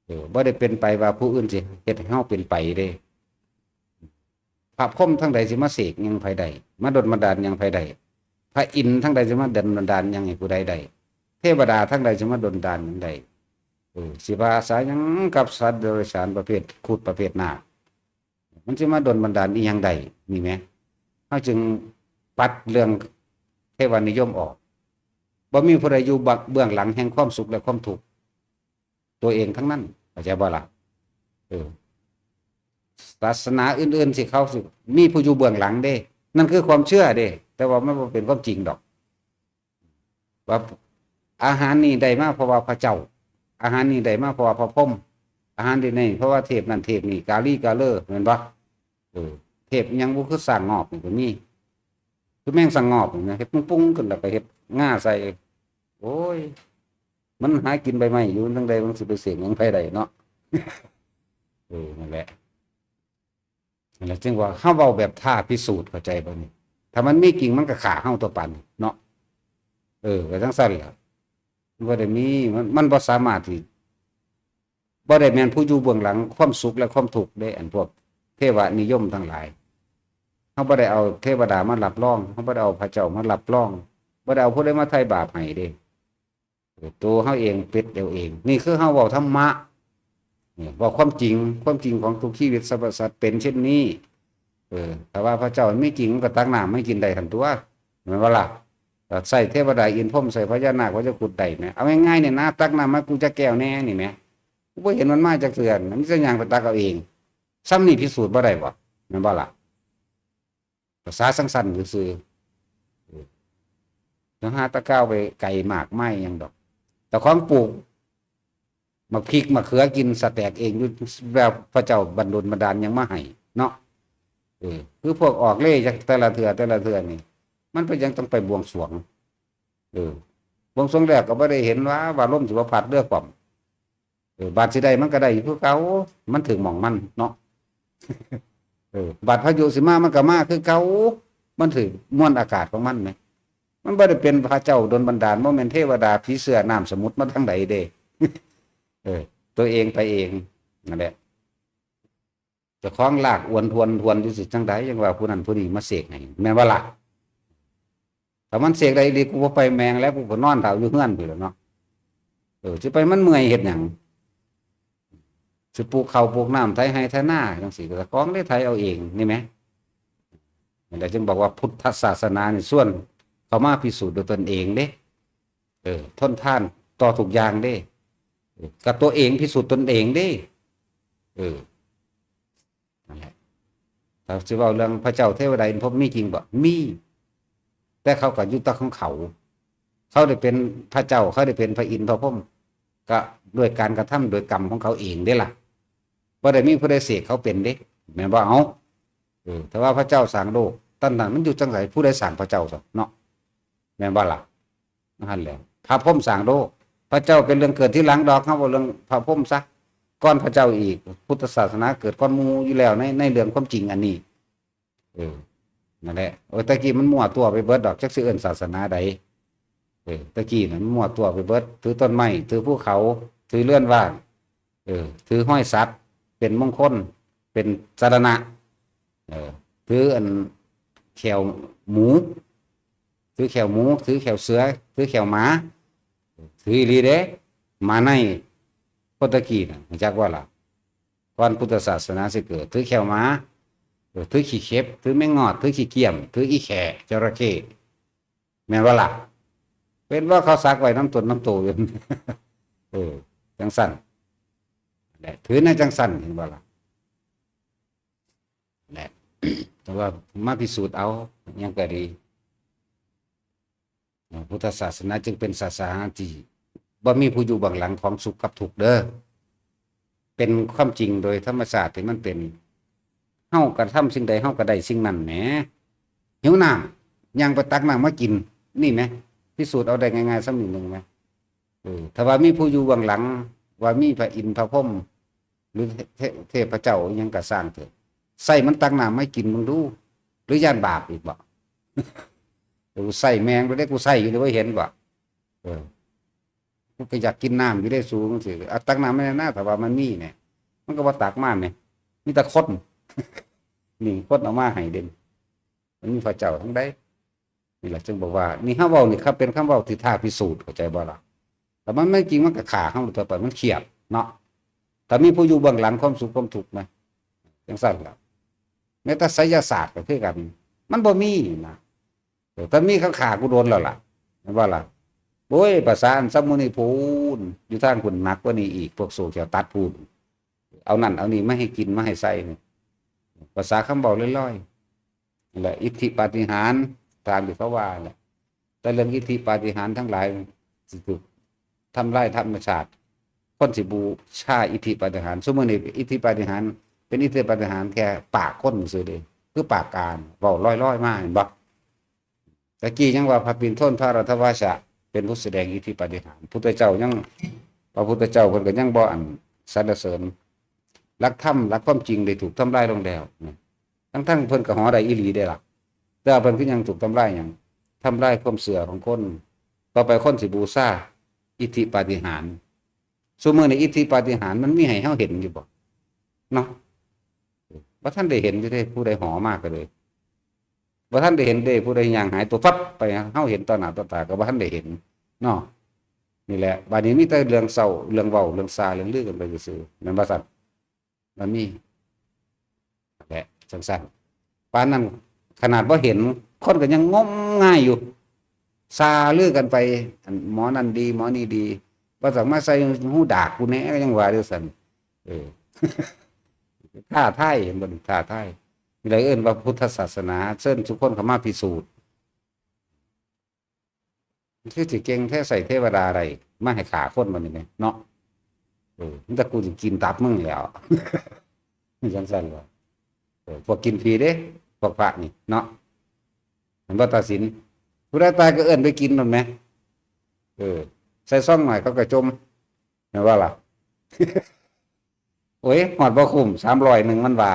ເອີ ບໍ່ໄດ້ເປັນໄປວ່າຜູ້ອື່ນຊິເຮັດໃຫ້ເຮົາເປັນໄປເດ້. ພະພົມທາງໃດຊິມາເສກຫຍັງໃຜໄດ້, ມາດົນບັນດານຫຍັງໃຜໄດ້? ພະອິນທາງໃດຊິມາດົນບັນດານຫຍັງໃຫ້ຜູ້ໃດໄດ້? ເທວະດາທາງໃດຊິມາດົນບັນດານຫຍັງໄດ້? ເອີ ຊິວ່າອາສາຫຍັງກັບສັດເດຍລະສານປະເພດຄຸດປະເພດນາກ? ມັນຊິມາດົນບັນດານອີ່ຫຍັງໄດ້? ນີ້ແໝ ເຮົາຈຶ່ງປັດເລື່ອງເທວະນິຍົມອອກ. ບໍ່ມີຜູ້ໃດຢູ່ເບື້ອງ ເບື້ອງຫຼັງແຫ່ງຄວາມສຸກ ແລະ ຄວາມທຸກ, ຕົວເອງທັງນັ້ນ, ເຂົ້າໃຈບໍ່ລະ? ເອີ ສາສະໜາອື່ນໆ ຊິເຂົາຊິມີຜູ້ຢູ່ເບື້ອງຫຼັງເດ້, ນັ້ນຄືຄວາມເຊື່ອເດ້, ແຕ່ວ່າມັນບໍ່ເປັນຄວາມຈິງດອກ. ວ່າອາຫານນີ້ໄດ້ມາເພາະວ່າພະເຈົ້າ, ອາຫານນີ້ໄດ້ມາເພາະວ່າພະພົມ, ອາຫານນີ້ໄດ້ເພາະວ່າເທບນັ້ນເທບນີ້, ກາລີກາເລີ ແມ່ນບໍ່? ເອີ ເທບຫຍັງບໍ່ ຄືຊ້າງງອບນີ້ກໍມີ, ຄືແມງສະງອບນີ້ນະ, ເຮັດປຸ້ງໆຂຶ້ນ ແລ້ວກໍເຮັດງາໃສ່. ໂອ້ຍ ມັນຫາກິນໃບໄມ້ຢູ່, ຈັ່ງໃດມັນຊິໄປເສກຫຍັງໃຜໄດ້ເນາະ? ເອີ ນັ້ນແຫຼະ. ນັ້ນແຫຼະ ຈຶ່ງວ່າເຮົາເວົ້າແບບທ້າພິສູດ, ເຂົ້າໃຈບໍ່ນີ້? ຖ້າມັນມີຈິງ ມັນກໍຂ້າເຮົາຕົວະປານນີ້ເນາະ. ເອີ ກໍຈັ່ງຊັ້ນແຫຼະ, ມັນບໍ່ໄດ້ມີ ມັນ ມັນບໍ່ສາມາດທີ່ ບໍ່ໄດ້ແມ່ນຜູ້ຢູ່ເບື້ອງຫຼັງຄວາມສຸກ ແລະ ຄວາມທຸກເດ້. ອັນພວກເທວະນິຍົມທັງຫຼາຍ, ເຮົາບໍ່ໄດ້ເອົາເທວະດາມາຮັບຮອງ, ເຮົາບໍ່ໄດ້ເອົາພະເຈົ້າມາຮັບຮອງ, ບໍ່ໄດ້ເອົາຜູ້ໃດມາໄຖ່ບາບໃຫ້ເດ້. ເອີ ໂຕເຮົາເອງປິດເອົາເອງ. ນີ້ຄືເຮົາເວົ້າທຳມະ, ນີ້ເວົ້າຄວາມຈິງ, ຄວາມຈິງຂອງທຸກຊີວິດສັບພະສັດເປັນເຊັ່ນນີ້. ເອີ ຖ້າວ່າພະເຈົ້າມີຈິງ ມັນກໍຕັກນ້ຳໃຫ້ກິນໄດ້ຫັ້ນຕົວະ, ແມ່ນບໍ່ລະ? ກໍໃຊ້ເທວະດາອິນພົມ, ໃຊ້ພະຍານາກ ພະເຈົ້າຄຸດໄດ້ແໝ. ເອົາງ່າຍໆນີ້ນະ, ຕັກນ້ຳມາກູຈັກແກ້ວແດ່ນີ້ແໝ. ກູບໍ່ເຫັນມັນມາຈັກເທື່ອ, ມີແຕ່ຍ່າງໄປຕັກເອົາເອງ. ສ່ຳນີ້ພິສູດບໍ່ໄດ້ບໍ່? ແມ່ນບໍ່ລະ? ພາສາສັງສັນຊື່ໆ ເອີ ຈະຫາແຕ່ກ່າວໄປໄກມາກມາຍຫຍັງດອກ. ເຈົ້າຂອງປູກໝາກພິກໝາກເຂືອກິນສະແຕກເອງຢູ່, ແລ້ວພະເຈົ້າບັນດົນບັນດານຫຍັງມາໃຫ້ເນາະ. ເອີ ຄືພວກອອກເລຈັກແຕ່ລະເທື່ອ ແຕ່ລະເທື່ອນີ້ ມັນເປັນຫຍັງຕ້ອງໄປບວງສວງ? ເອີ ບວງສວງແລ້ວກໍບໍ່ໄດ້ເຫັນວ່າ ວ່າລົມຊິບໍ່ພັດເຮືອຄວ່ຳ. ເອີ ບາດຊິໄດ້ມັນກໍໄດ້ຢູ່ຄືເກົ່າ, ມັນຖືກໝ່ອງມັນເນາະ. ເອີ ບາດພາຍຸຊິມາມັນກໍມາຄືເກົ່າ, ມັນຖືກມວນອາກາດຂອງມັນແໝ. ມັນບໍ່ໄດ້ເປັນພະເຈົ້າດົນບັນດານ, ບໍ່ແມ່ນເທວະດາ, ຜີເສືອ, ນ້ຳສະໝຸດມາທາງໃດເດ້. ເອີ ຕົວເອງໄປເອງນັ້ນແຫຼະ. ເຈົ້າຂອງລາກອວນທວນໆຢູ່ຊິ ຈັ່ງໃດຍັງວ່າຜູ້ນັ້ນຜູ້ນີ້ມາເສກໃຫ້, ແມ່ນບໍ່ລະ? ຖ້າມັນເສກໄດ້ອີ່ຫຼີ ກູບໍ່ໄປແມ່ງແລ້ວ, ກູກໍນອນຖ້າຢູ່ເຮືອນພຸ້ນແຫຼະເນາະ. ເອີ ຊິໄປມັນເມື່ອຍເຮັດຫຍັງ? ຊິປູກເຂົ້າປູກນ້ຳ ໄຖໄຮ່ໄຖນາຈັ່ງຊີ້ ກໍຂອງໄດ້ໄຖເອົາເອງນີ້ແໝ. ນັ້ນແຫຼະ ຈຶ່ງບອກວ່າພຸດທະສາສະໜານີ້ຊວນເຂົ້າມາພິສູດດ້ວຍຕົນເອງເດ້. ເອີ ທົນທານຕໍ່ທຸກຢ່າງເດ້. ເອີ ກັບຕົວເອງພິສູດຕົນເອງເດ້. ເອີ ນັ້ນແຫຼະ ຖ້າຊິເວົ້າເລື່ອງພະເຈົ້າເທວະດາອິນພົມມີຈິງບໍ່? ມີ. ແຕ່ເຂົາກໍຢູ່ແຕ່ຂອງເຂົາ. ເຂົາໄດ້ເປັນພະເຈົ້າ, ເຂົາໄດ້ເປັນພະອິນພະພົມ, ກໍດ້ວຍການກະທຳ, ດ້ວຍກຳຂອງເຂົາເອງເດ້ລະ. ບໍ່ໄດ້ມີຜູ້ໃດເສກເຂົາເປັນເດ້. ແມ່ນບໍ່? ເອົາ ເອີ ຖ້າວ່າພະເຈົ້າສ້າງໂລກ, ຕອນນັ້ນມັນຢູ່ຈັ່ງໃດ? ຜູ້ໃດສ້າງພະເຈົ້າຊະເນາະ? ແມ່ນບໍ່ລະ? ຫັ້ນແຫຼະ ພະພົມສ້າງໂລກ. ພະເຈົ້າເປັນເລື່ອງເກີດທີຫຼັງດອກ, ເຮົາເວົ້າເລື່ອງພະພົມຊະ ກ່ອນພະເຈົ້າອີກ. ພຸດທະສາສະໜາເກີດກ່ອນໝູ່ຢູ່ແລ້ວ ໃນ ໃນເລື່ອງຄວາມຈິງອັນນີ້. ເອີ ນັ້ນແຫຼະ. ໂອ້ຍ ແຕ່ກີ້ມັນມົ້ວຕົວະໄປເບິດດອກ, ຈັກຊິເອີ້ນສາສະໜາໃດ. ເອີ ແຕ່ກີ້ນັ້ນມັນມົ້ວຕົວະໄປເບິດ, ຖືຕົ້ນໄມ້, ຖືພູເຂົາ, ຖືເຮືອນວ່າງ, ເອີ ຖືຮອຍສັກເປັນມົງຄົນ, ເປັນສາລະນະ. ເອີ ຖືອັນແຂ້ວໝູ, ຖືແຂ້ວໝູ, ຖືແຂ້ວເສືອ, ຖືແຂ້ວໝາ, ຖືອີ່ຫຼີເດ້. ມາໃນຄົນແຕ່ກີ້ນະ ຮູ້ຈັກບໍ່ລະ? ກ່ອນພຸດທະສາສະໜາຊິເກີດ ຖືແຂ້ວໝາ, ເອີ ຖືຂີ້ເຂັບ, ຖືແມງງອດ, ຖືຂີ້ກ້ຽມ, ຖືອີ່ແຂ້, ຈະຣະເຂົ້. ແມ່ນບໍ່ລະ? ເຫັນບໍ່ ເຂົາສັກໄວ້ນຳຕົນນຳໂຕຢູ່. ເອີ ຈັ່ງຊັ້ນແຫຼະ, ຖືແນວຈັ່ງຊັ້ນ ເຫັນບໍ່ລະ? ແຫຼະ ແຕ່ວ່າມາພິສູດເອົາ ຫຍັງກໍດີ. ພຸດທະສາສະໜາຈຶ່ງເປັນສາສະໜາທີ່ບໍ່ມີຜູ້ຢູ່ເບື້ອງຫຼັງຂອງສຸກກັບທຸກເດີ. ເປັນຄວາມຈິງໂດຍທຳມະຊາດທີ່ມັນເປັນ. ເຮົ ຮົາກະທຳສິ່ງໃດ ເຮົາກະໄດ້ສິ່ງນັ້ນແໝ. ຫິວນ້ຳ ຍ່າງໄປຕັກນ້ຳມາກິນ ນີ້ແໝ ພິສູດເອົາໄດ້ງ່າຍໆສ່ຳນີ້ໜຶ່ງແໝ. ເອີ ຖ້າວ່າມີຜູ້ຢູ່ເບື້ອງຫຼັງ ວ່າມີພະອິນພະພົມ ຫຼືເທ- ເທ- ເທບພະເຈົ້າອີ່ຫຍັງກະຊ່າງເຖາະ ໃສ່ມັນຕັກນ້ຳມາກິນເບິ່ງດູ ຫຼືຢ້ານບາບອີກບໍ? ກູໃສ່ແມ່ງໂລດເດ້ ກູໃສ່ຢູ່ນີ້ ບໍ່ເຫັນບໍ? ເອີ ກູກະຢາກກິນນ້ຳຢູ່ເດ້ສູງຊີ້ ເອົາຕັກນ້ຳມາແດ່ນາ ຖ້າວ່າມັນມີແໝ. ມັນກະບໍ່ຕັກມາແໝ ມີແຕ່ຄົນ ນີ້ຄົນເອົາມາໃຫ້ເດ້. ມັນມີພະເຈົ້າທາງໃດ? ນີ້ລະຈຶ່ງບອກວ່າ ນີ້ເຮົາເວົ້ານີ້ ຄຳເປັນຄຳເວົ້າທີ່ທ້າພິສູດ ເຂົ້າໃຈບໍ່ລະ? ແຕ່ມັນແມ່ນຈິງ ມັນກະຂ້າເຮົາໂດຍທົ່ວໄປ ມັນຄຽດເນາະ. ຖ້າມີຜູ້ຢູ່ເບື້ອງຫຼັງຄວາມສຸກຄວາມທຸກນະ ຈັ່ງຊັ້ນລະ. ແມ້ແຕ່ໄສຍະສາດກະຄືກັນ ມັນບໍ່ມີນະ. ເອີ ຖ້າມີເຂົາຂ້າກູໂດນແລ້ວລະ ແມ່ນບໍ່ລະ? ໂອ້ຍ ພາສາອັນຊຳມື້ນີ້ພຸ້ນ ຢູ່ທາງພຸ້ນໜັກກວ່ານີ້ອີກ ພວກໂສ້ແຂ້ວຕັດພຸ້ນ ເອົານັ້ນເອົານີ້ມາໃຫ້ກິນມາໃຫ້ໃສ່ນີ້ ພາສາຄຳເວົ້າລອຍໆ. ແລະ ອິດທິປາຕິຫານຕາມທີ່ເຂົາວ່າແຫຼະ. ແຕ່ເລື່ອງອິດທິປາຕິຫານທັງຫຼາຍ ຊິຖືກທຳລາຍທຳມະຊາດ. ຄົນຊິບູຊາອິດທິປາຕິຫານ. ຊຸມື້ນີ້ອິດທິປາຕິຫານ ເປັນອິດທິປາຕິຫານແຄ່ປາກຄົນຊື່ເດ້ ຄືປາກການເວົ້າລອຍໆມາ ເຫັນບໍ່? ຕະກີ້ຍັງວ່າພະປິນໂທນພະລັດຖະວາຊະ ເປັນຜູ້ສະແດງອິດທິປາຕິຫານ. ພຸດທະເຈົ້າຍັງ ພະພຸດທະເຈົ້າເພິ່ນກະຍັງບໍ່ອັນສັນລະເສີນ. ຫຼັກທຳ ຫຼັກຄວາມຈິງໄດ້ຖືກທຳລາຍລົງແລ້ວ. ທັງໆເພິ່ນກະຫໍໄດ້ອີ່ຫຼີເດ້ລະ ແຕ່ວ່າເພິ່ນຄືຍັງຖືກທຳລາຍຫຍັງ? ທຳລາຍຄວາມເຊື່ອຂອງຄົນ. ຕໍ່ໄປຄົນຊິບູຊາອິດທິປາຕິຫານ. ຊຸມື້ນີ້ອິດທິປາຕິຫານມັນມີໃຫ້ເຮົາເຫັນຢູ່ບໍ່? ເນາະ ບໍ່ທັນໄດ້ເຫັນຢູ່ເດ້. ຜູ້ໃດຫໍມາກະເລີຍ ບໍ່ທັນໄດ້ເຫັນເດ້. ຜູ້ໃດຍ່າງຫາຍໂຕຟັບໄປ ເຮົາເຫັນຕໍ່ໜ້າຕໍ່ຕາກະບໍ່ທັນໄດ້ເຫັນເນາະ. ນີ້ແຫຼະ ບາດນີ້ມີແຕ່ເລື່ອງເສົ້າ ເລື່ອງເວົ້າ ເລື່ອງຊາ ເລື່ອງລືກັນໄປຊື່ໆ ແມ່ນບໍ່ຊັ້ນ? ມັນມີແຫຼະ ຈັ່ງຊັ້ນ. ປານນັ້ນຂະໜາດບໍ່ເຫັນ ຄົນກະຍັງງົມງາຍຢູ່ ຊາລືກັນໄປ ອັນໝໍນັ້ນດີ ໝໍນີ້ດີ ບໍ່ຕ້ອງມາໃສ່ຫູດາກກູແດ່ ກະຍັງວ່າຈັ່ງຊັ້ນ. ເອີ ທ້າທາຍ ເຫັນບໍ່ນີ້? ທ້າທາຍ. ນີ້ແຫຼະເອີ້ນວ່າພຸດທະສາສະໜາ ເຊີນທຸກຄົນເຂົ້າມາພິສູດ. ຄືຊິເກັ່ງແທ້ ໃສ່ເທວະດາໄດ້ມາໃຫ້ຂ້າຄົນບັດນີ້ແມະເນາະ. ເອີ ມີແຕ່ກູຊິກິນຕັບມຶງແລ້ວ ຈັ່ງຊັ້ນເວາະ. ເອີ ພວກກິນຜີເດ້ ພວກພະນີ້ເນາະ ແມ່ນບໍ່? ຕາສິນ ຜູ້ໃດຕາຍກະເອີ້ນໄປກິນໂລດແມະ. ເອີ ໃສ່ຊອງໜ້ອຍເຂົາກະຈົ່ມ ແມ່ນບໍ່ລະ? ໂອ້ຍ ຮອດບໍ່ຄຸ້ມ ສາມຮ້ອຍໜຶ່ງ ມັນວ່າ.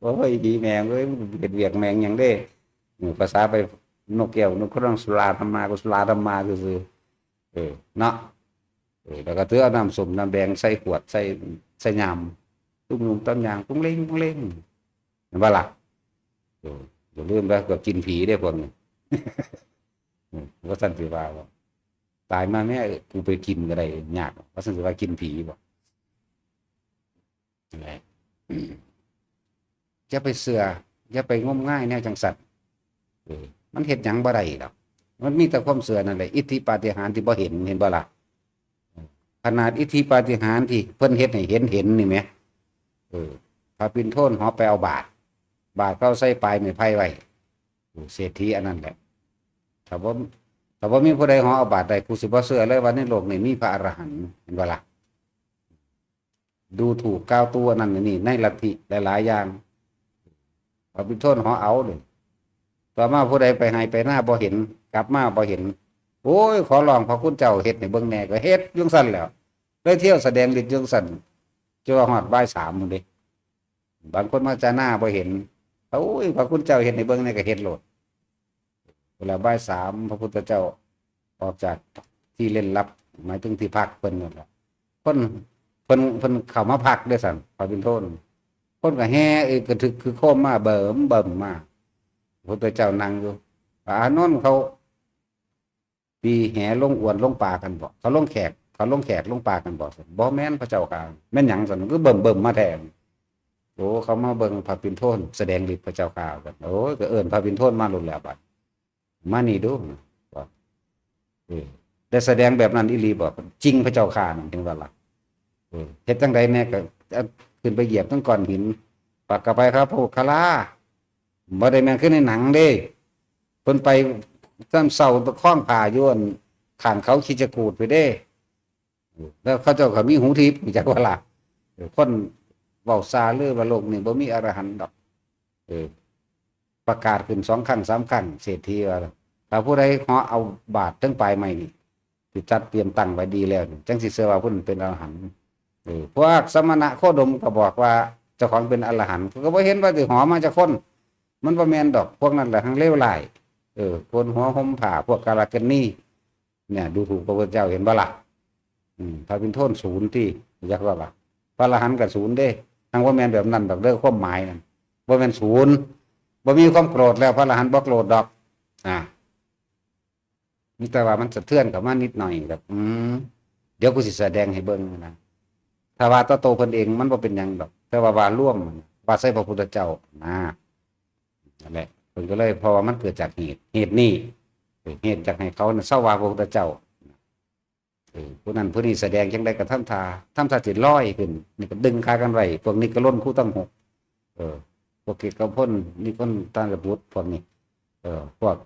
ໂອ້ຍ ອີ່ແມ່ເອີຍ ເຮັດວຽກແມ່ງຫຍັງເດ້. ເອີ ພາສາໄປ ນົກແກ້ວ ນົກຄະນອງ ສຸລາທຳມາ ກະສຸລາທຳມາຊື່ໆ. ເອີ ເນາະ. ເອີ ແລ້ວກະຖືເອົານ້ຳສົ້ມນ້ຳແດງໃສ່ຂວດ ໃສ່ ໃສ່ຍາມ ຕຸ້ມນຸ່ມຕຳຫຍັງ ປຸງເລັງ ປຸງເລັງ ແມ່ນບໍ່ລະ? ເອີ ຢ່າລືມເດີ ພວກກິນຜີເດ້ພວກນີ້. ເອີ ວ່າຊັ້ນຊິວ່າ ຕາຍມາແມ້ ເອີ ກູໄປກິນກະໄດ້ຍາກ ວ່າຊັ້ນຊິວ່າກິນຜີບໍ? ແຫຼະ ຢ່າໄປເຊື່ອ ຢ່າໄປງົມງາຍແນວຈັ່ງຊັ້ນ. ເອີ ມັນເຮັດຫຍັງບໍ່ໄດ້ດອກ. ມັນມີແຕ່ຄວາມເຊື່ອນັ້ນແຫຼະ ອິດທິປາຕິຫານທີ່ບໍ່ເຫັນ ເຫັນບໍ່ລະ? ຂະໜາດອິດທິປາຕິຫານທີ່ເພິ່ນເຮັດໃຫ້ເຫັນເຫັນນີ້ແມະ. ເອີ ພະປິນໂທນຫອບໄປເອົາບາດ ບາດເຂົາໃສ່ປາຍໄມ້ໄຜ່ໄວ້. ເສດຖີອັນນັ້ນແຫຼະ. ຖ້າບໍ່ ຖ້າບໍ່ມີຜູ້ໃດຫອເອົາບາດໄດ້ ກູຊິບໍ່ເຊື່ອເລີຍວ່າໃນໂລກນີ້ມີພະອະລະຫັນ ເຫັນບໍ່ລະ? ດູຖູກກ່າວຕູອັນນັ້ນອັນນີ້ ໃນລັດທິຫຼາຍໆຢ່າງ ພະປິນໂທນຫອເອົາເດ້. ຕໍ່ມາຜູ້ໃດໄປໄຮ່ໄປນາບໍ່ເຫັນ ກັບມາບໍ່ເຫັນ ໂອ້ຍ ຂໍຮ້ອງພະຄຸນເຈົ້າເຮັດໃຫ້ເບິ່ງແດ່ ກະເຮັດຢູ່ຈັ່ງຊັ້ນແຫຼ້ວ. ເລີຍທ່ຽວສະແດງລິດຢູ່ຈັ່ງຊັ້ນ ຈົນວ່າຮອດບ່າຍສາມພຸ້ນເດ້. ບາງຄົນມາຈາໜ້າບໍ່ເຫັນ ໂອ້ຍ ພະຄຸນເຈົ້າເຮັດໃຫ້ເບິ່ງແດ່ ກະເຮັດໂລດ. ເວລາບ່າຍສາມ ພະພຸດທະເຈົ້າອອກຈາກທີ່ເລັ່ນລັບ ໝາຍເຖິງທີ່ພັກເພິ່ນນັ້ນລະ ເພິ່ນ ເພິ່ນ ເພິ່ນເຂົ້າມາພັກເດ້ຊັ້ນ ພະປິນໂທນ. ຄົນກະແຫ່ອຶກກະທຶກຄຶກໂຄມມາ ເບິ່ມເບິ່ມມາ. ພະພຸດທະເຈົ້ານັ່ງຢູ່ ອານົນເຂົາ ຕີແຫລົງອວນລົງປາກັນບໍ? ເຂົາລົງແຂກ ເຂົາລົງແຂກລົງປາກັນບໍ? ບໍ່ແມ່ນພະເຈົ້າຂ້າ. ແມ່ນຫຍັງຊັ້ນ? ຄືເບິ່ມໆມາແທ້. ໂອ້ ເຂົາມາເບິ່ງພະປິນໂທນສະແດງລິດພະເຈົ້າຂ້າ. ໂອ້ຍ ກະເອີ້ນພະປິນໂທນມາໂລດແລ້ວບາດ ມານີ້ດູ. ເອີ ໄດ້ສະແດງແບບນັ້ນອີ່ຫຼີບໍ? ຈິງພະເຈົ້າຂ້າ ນັ້ນເຫັນບໍ່ລະ? ເອີ ເຮັດຈັ່ງໃດແດ່? ກະຂຶ້ນໄປຢຽບທັງກ້ອນຫີນ ປັກກະໄປຄະໂພຄະລາ. ບໍ່ໄດ້ແມ່ນຄືໃນໜັງເດ້. ເພິ່ນໄປຕອນເຊົ້າຕະຄອງຜ້າຢູ່ອັນຂ້າງເຂົາຄີຈະກູດພຸ້ນເດ້. ແລ້ວເຂົາເຈົ້າກະມີຫູທິບ ຮູ້ຈັກບໍ່ລະ? ເອີ ຄົນເວົ້າຊາລືວ່າໂລກນີ້ບໍ່ມີອະລະຫັນດອກ. ເອີ ປະກາດຂຶ້ນສອງຄັ້ງສາມຄັ້ງ ເສດຖີວ່າ ຖ້າຜູ້ໃດເຫາະເອົາບາດເທິງປາຍໄມ້ນີ້ ທີ່ຈັດຕຽມຕັ້ງໄວ້ດີແລ້ວນີ້ ຈັ່ງຊິເຊື່ອວ່າຜູ້ນັ້ນເປັນອະລະຫັນ. ເອີ ພວກສະມະນະໂຄດົມກໍບອກວ່າເຈົ້າຂອງເປັນອະລະຫັນ ເຂົາກໍບໍ່ເຫັນວ່າຊິເຫາະມາຈັກຄົນ. ມັນບໍ່ແມ່ນດອກ ພວກນັ້ນລະຫັ້ນເລວຮ້າຍ. ເອີ ໂກນຫົວຫົ່ມຜ້າ ພວກກາລະກິນນີ ເນຍ ດູຖູກພະພຸດທະເຈົ້າ ເຫັນບໍ່ລະ? ອືມ ພະວິນໂທນສູນຕິ ຢາກວ່າ ພະອະລະຫັນກໍສູນເດ້. ທັງບໍ່ແມ່ນແບບນັ້ນດອກເດີ ຄວາມໝາຍນັ້ນ ບໍ່ແມ່ນສູນ ບໍ່ມີຄວາມໂກຣດແລ້ວ ພະອະລະຫັນບໍ່ໂກຣດດອກ. ອ່າ ມີແຕ່ວ່າມັນສະເທືອນເຂົ້າມານິດໜ້ອຍ ແບບ ອືມ ດຽວກູຊິສະແດງໃຫ້ເບິ່ງນະ. ຖ້າວ່າຕໍ່ໂຕເພິ່ນເອງມັນບໍ່ເປັນຫຍັງດອກ ແຕ່ວ່າວ່າລວມ ວ່າໃສ່ພະພຸດທະເຈົ້ານະ. ນັ້ນແຫຼະ ເພິ່ນກໍເລີຍ ເພາະວ່າມັນເກີດຈາກເຫດ ເຫດນີ້ ເຫດຈາກໃຫ້ເຂົານະເຊົາວ່າພະພຸດທະເຈົ້າ. ເອີ ຜູ້ນັ້ນຜູ້ນີ້ສະແດງຈັ່ງໃດກໍທຳທ່າ ທຳທ່າຊິລອຍຂຶ້ນ ນີ້ກໍດຶງຂາກັນໄວ້. ພວກນີ້ກໍລົ້ນຄູຕັ້ງຫົກ ເອີ ພວກເກດກະພົນ ນິພົນຕານະບຸດ ພວກນີ້ ເອີ ພວກ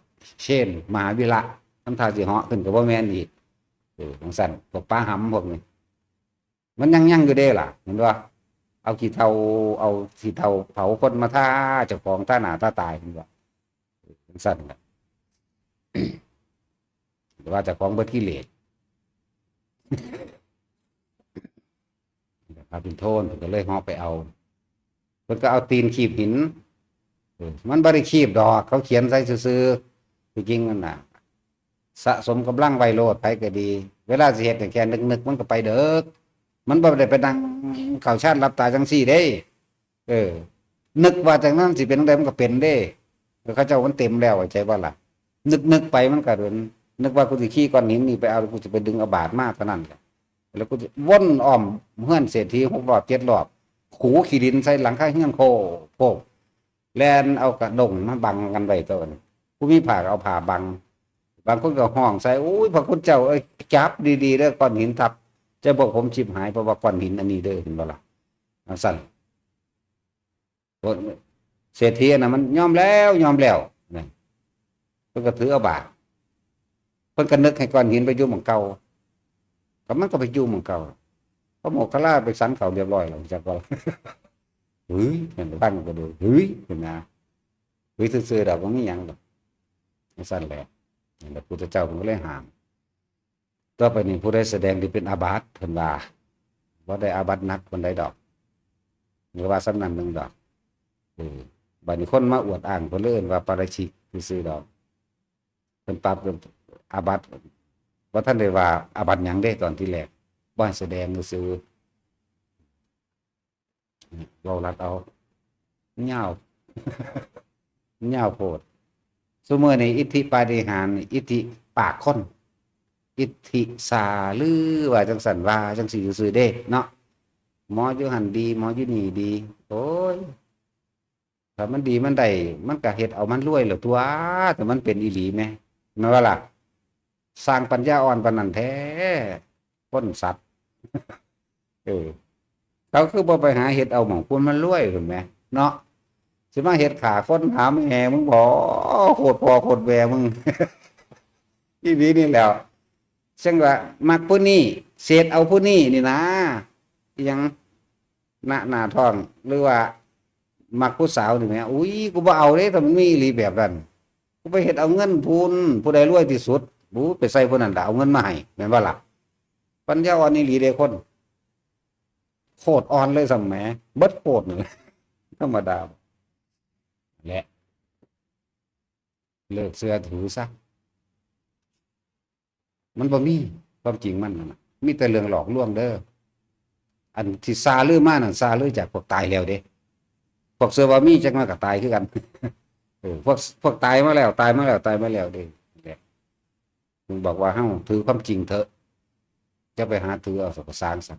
ເຊນ ມະຫາວິລະ ທຳທ່າຊິເຫາະຂຶ້ນກໍບໍ່ແມ່ນອີກ. ເອີ ຈັ່ງຊັ້ນ ພວກປາຫຳພວກນີ້ ມັນຍັງ ຍັງຢູ່ເດ້ລະ ເຫັນບໍ່? ເອົາຂີ້ເຖົ້າ ເອົາຂີ້ເຖົ້າເຜົາຄົນມາທາເຈົ້າຂອງ ທາໜ້າທາຕາ ເຫັນບໍ່? ຈັ່ງຊັ້ນລະ ວ່າເຈົ້າຂອງເບິດກິເລດ. ພະວິນໂທນເພິ່ນກໍເລີຍເຫາະໄປເອົາ ເພິ່ນກໍເອົາຕີນຄີບຫີນ. ເອີ ມັນບໍ່ໄດ້ຄີບດອກ ເຂົາຂຽນໃສ່ຊື່ໆ. ທີ່ຈິງນັ້ນນະ ສະສົມກຳລັງໄວ້ໂລດ ໃຜກໍດີ ເວລາຊິເຮັດກໍແຄ່ນຶກໆ ມັນກໍໄປເດິກ. ມັນບໍ່ໄດ້ໄປນັ່ງເຂົ້າຊານຫຼັບຕາຈັ່ງຊີ້ເດ້. ເອີ ນຶກວ່າຈັ່ງນັ້ນຊິເປັນຈັ່ງໃດ ມັນກໍເປັນເດ້. ເຂົາເຈົ້າມັນເຕັມແລ້ວ ເຂົ້າໃຈບໍ່ລະ? ນຶກໆ ໄປມັນກໍເດີນ ນຶກວ່າກູຊິຂີ່ກ້ອນຫີນນີ້ໄປເອົາ ກູຈະໄປດຶງເອົາບາດມາເທົ່ານັ້ນແຫຼະ. ແລ້ວກູຈະວົນອ້ອມເຮືອນເສດຖີຫົກຮອບເຈັດຮອບ ຂູຂີ້ດິນໃສ່ຫຼັງຄາເຮືອນໂຄກໂຄກ ແລ່ນເອົາກະດົ້ງມາບັງກັນໄວ້ໂຕະນີ້. ຜູ້ມີຜ້າກໍເອົາຜ້າບັງ. ບາງຄົນກໍຮ້ອງໃສ່ ໂອ້ຍ ພະຄຸນເຈົ້າເອີຍ ຈັບດີໆເດີ ກ້ອນຫີນທັບ ເຈົ້າພວກຜົມຊິບຫາຍ ເພາະວ່າກ້ອນຫີນອັນນີ້ເດີ ເຫັນບໍ່ລະ? ຈັ່ງຊັ້ນ ໂອ້ ເສດຖີອັນນັ້ນມັນຍອມແລ້ວ ຍອມແລ້ວນະ. ເພິ່ນກໍຖືເອົາບາດ ເພິ່ນກໍນຶກໃຫ້ກ້ອນຫີນໄປຢູ່ໝ່ອງເກົ່າ ກໍມັນກໍໄປຢູ່ໝ່ອງເກົ່າ. ພະໂມກຂະລາໄປສັນເຂົ້າຮຽບຮ້ອຍແລ້ວ ຈັກວ່າ ຫຶຍ ເຫັນຟັງກໍດູ ຫຶຍ ເຫັນນະ ຫຶຍຊື່ໆດອກ ບໍ່ມີຫຍັງດອກ. ຈັ່ງຊັ້ນແຫຼະ ນັ້ນແຫຼະ ພຸດທະເຈົ້າເພິ່ນກໍເລີຍຫ້າມ. ຕໍ່ໄປນີ້ຜູ້ໃດສະແດງທີ່ເປັນອາບັດ ເພິ່ນວ່າ ບໍ່ໄດ້ອາບັດໜັກປານໃດດອກ ຫຼືວ່າສ່ຳນັ້ນໜຶ່ງດອກ. ເອີ ບາດນີ້ຄົນມາອວດອ້າງ ເພິ່ນເລີຍເອີ້ນວ່າປາຣາຊິກຊື່ໆດອກ. ເພິ່ນປັບອາບັດ ບໍ່ທັນໄດ້ວ່າອາບັດຫຍັງເດ້ ຕອນທີແລກ ບໍ່ໃຫ້ສະແດງຊື່ໆ. ເວົ້າລັດເອົາ ຍາວ ຍາວໂພດ. ຊຸມື້ນີ້ອິດທິປາຕິຫານ ອິດທິປາກຄົນ ອິດທິສາລື ວ່າຈັ່ງຊັ້ນ ວ່າຈັ່ງຊີ້ຊື່ໆເດ້ເນາະ. ໝໍຢູ່ຫັ້ນດີ ໝໍຢູ່ນີ້ດີ ໂອ້ຍ ຖ້າມັນດີມັນໄດ້ ມັນກະເຮັດເອົາມັນລວຍແລ້ວຕົວະ ຖ້າມັນເປັນອີ່ຫຼີແມະ ແມ່ນບໍ່ລະ? ສ້າງປັນຍາອ່ອນປານນັ້ນແທ້ ຄົນສັດ. ເອີ ເຂົາຄືບໍ່ໄປຫາເຮັດເອົາໝ່ອງຄົນມັນລວຍພຸ້ນແມະເນາະ ຊິມາເຮັດຂ້າຄົນຫາແມ່ມຶງບໍ ໂຄດພໍ່ໂຄດແມ່ມຶງ ອີ່ຫຼີນີ້ແຫຼ້ວ. ຈັ່ງວ່າມັກຜູ້ນີ້ ເສດເອົາຜູ້ນີ້ນີ້ນາ ອີ່ຫຍັງ ນະ ໜ້າທ້ອງ ຫຼືວ່າມັກຜູ້ສາວນີ້ແໝ ອຸ້ຍ ກູບໍ່ເອົາເດ້ ຖ້າມັນມີອີ່ຫຼີແບບນັ້ນ ກູໄປເຮັດເອົາເງິນພຸ້ນ ຜູ້ໃດລວຍທີ່ສຸດ ອູ້ ໄປໃສ່ຜູ້ນັ້ນລະ ເອົາເງິນມາໃຫ້ ແມ່ນບໍ່ລະ? ປັນຍາອ່ອນອີ່ຫຼີເດ້ຄົນ ໂຄດອ່ອນເລີຍຊ້ຳແໝ ເບິດໂຄດນີ້ ທຳມະດາແຫຼະ ເລີກເຊື່ອຖືຊະ. ມັນບໍ່ມີ ຄວາມຈິງມັນນັ້ນນະ ມີແຕ່ເລື່ອງຫຼອກລວງເດີ. ອັນທີ່ຊາລືມານັ້ນ ຊາລືຈາກພວກຕາຍແລ້ວເດ້. ພວກເຊື່ອວ່າມີ ຈັກໜ້ອຍກໍຕາຍຄືກັນ. ເອີ ພວກ ພວກຕາຍມາແລ້ວ ຕາຍມາແລ້ວ ຕາຍມາແລ້ວເດ້. ແຫຼະ ເພິ່ນບອກວ່າເຮົາຖືຄວາມຈິງເຖາະ ຢ່າໄປຫາຖືເອົາສາກະສາງຊັ້ນ.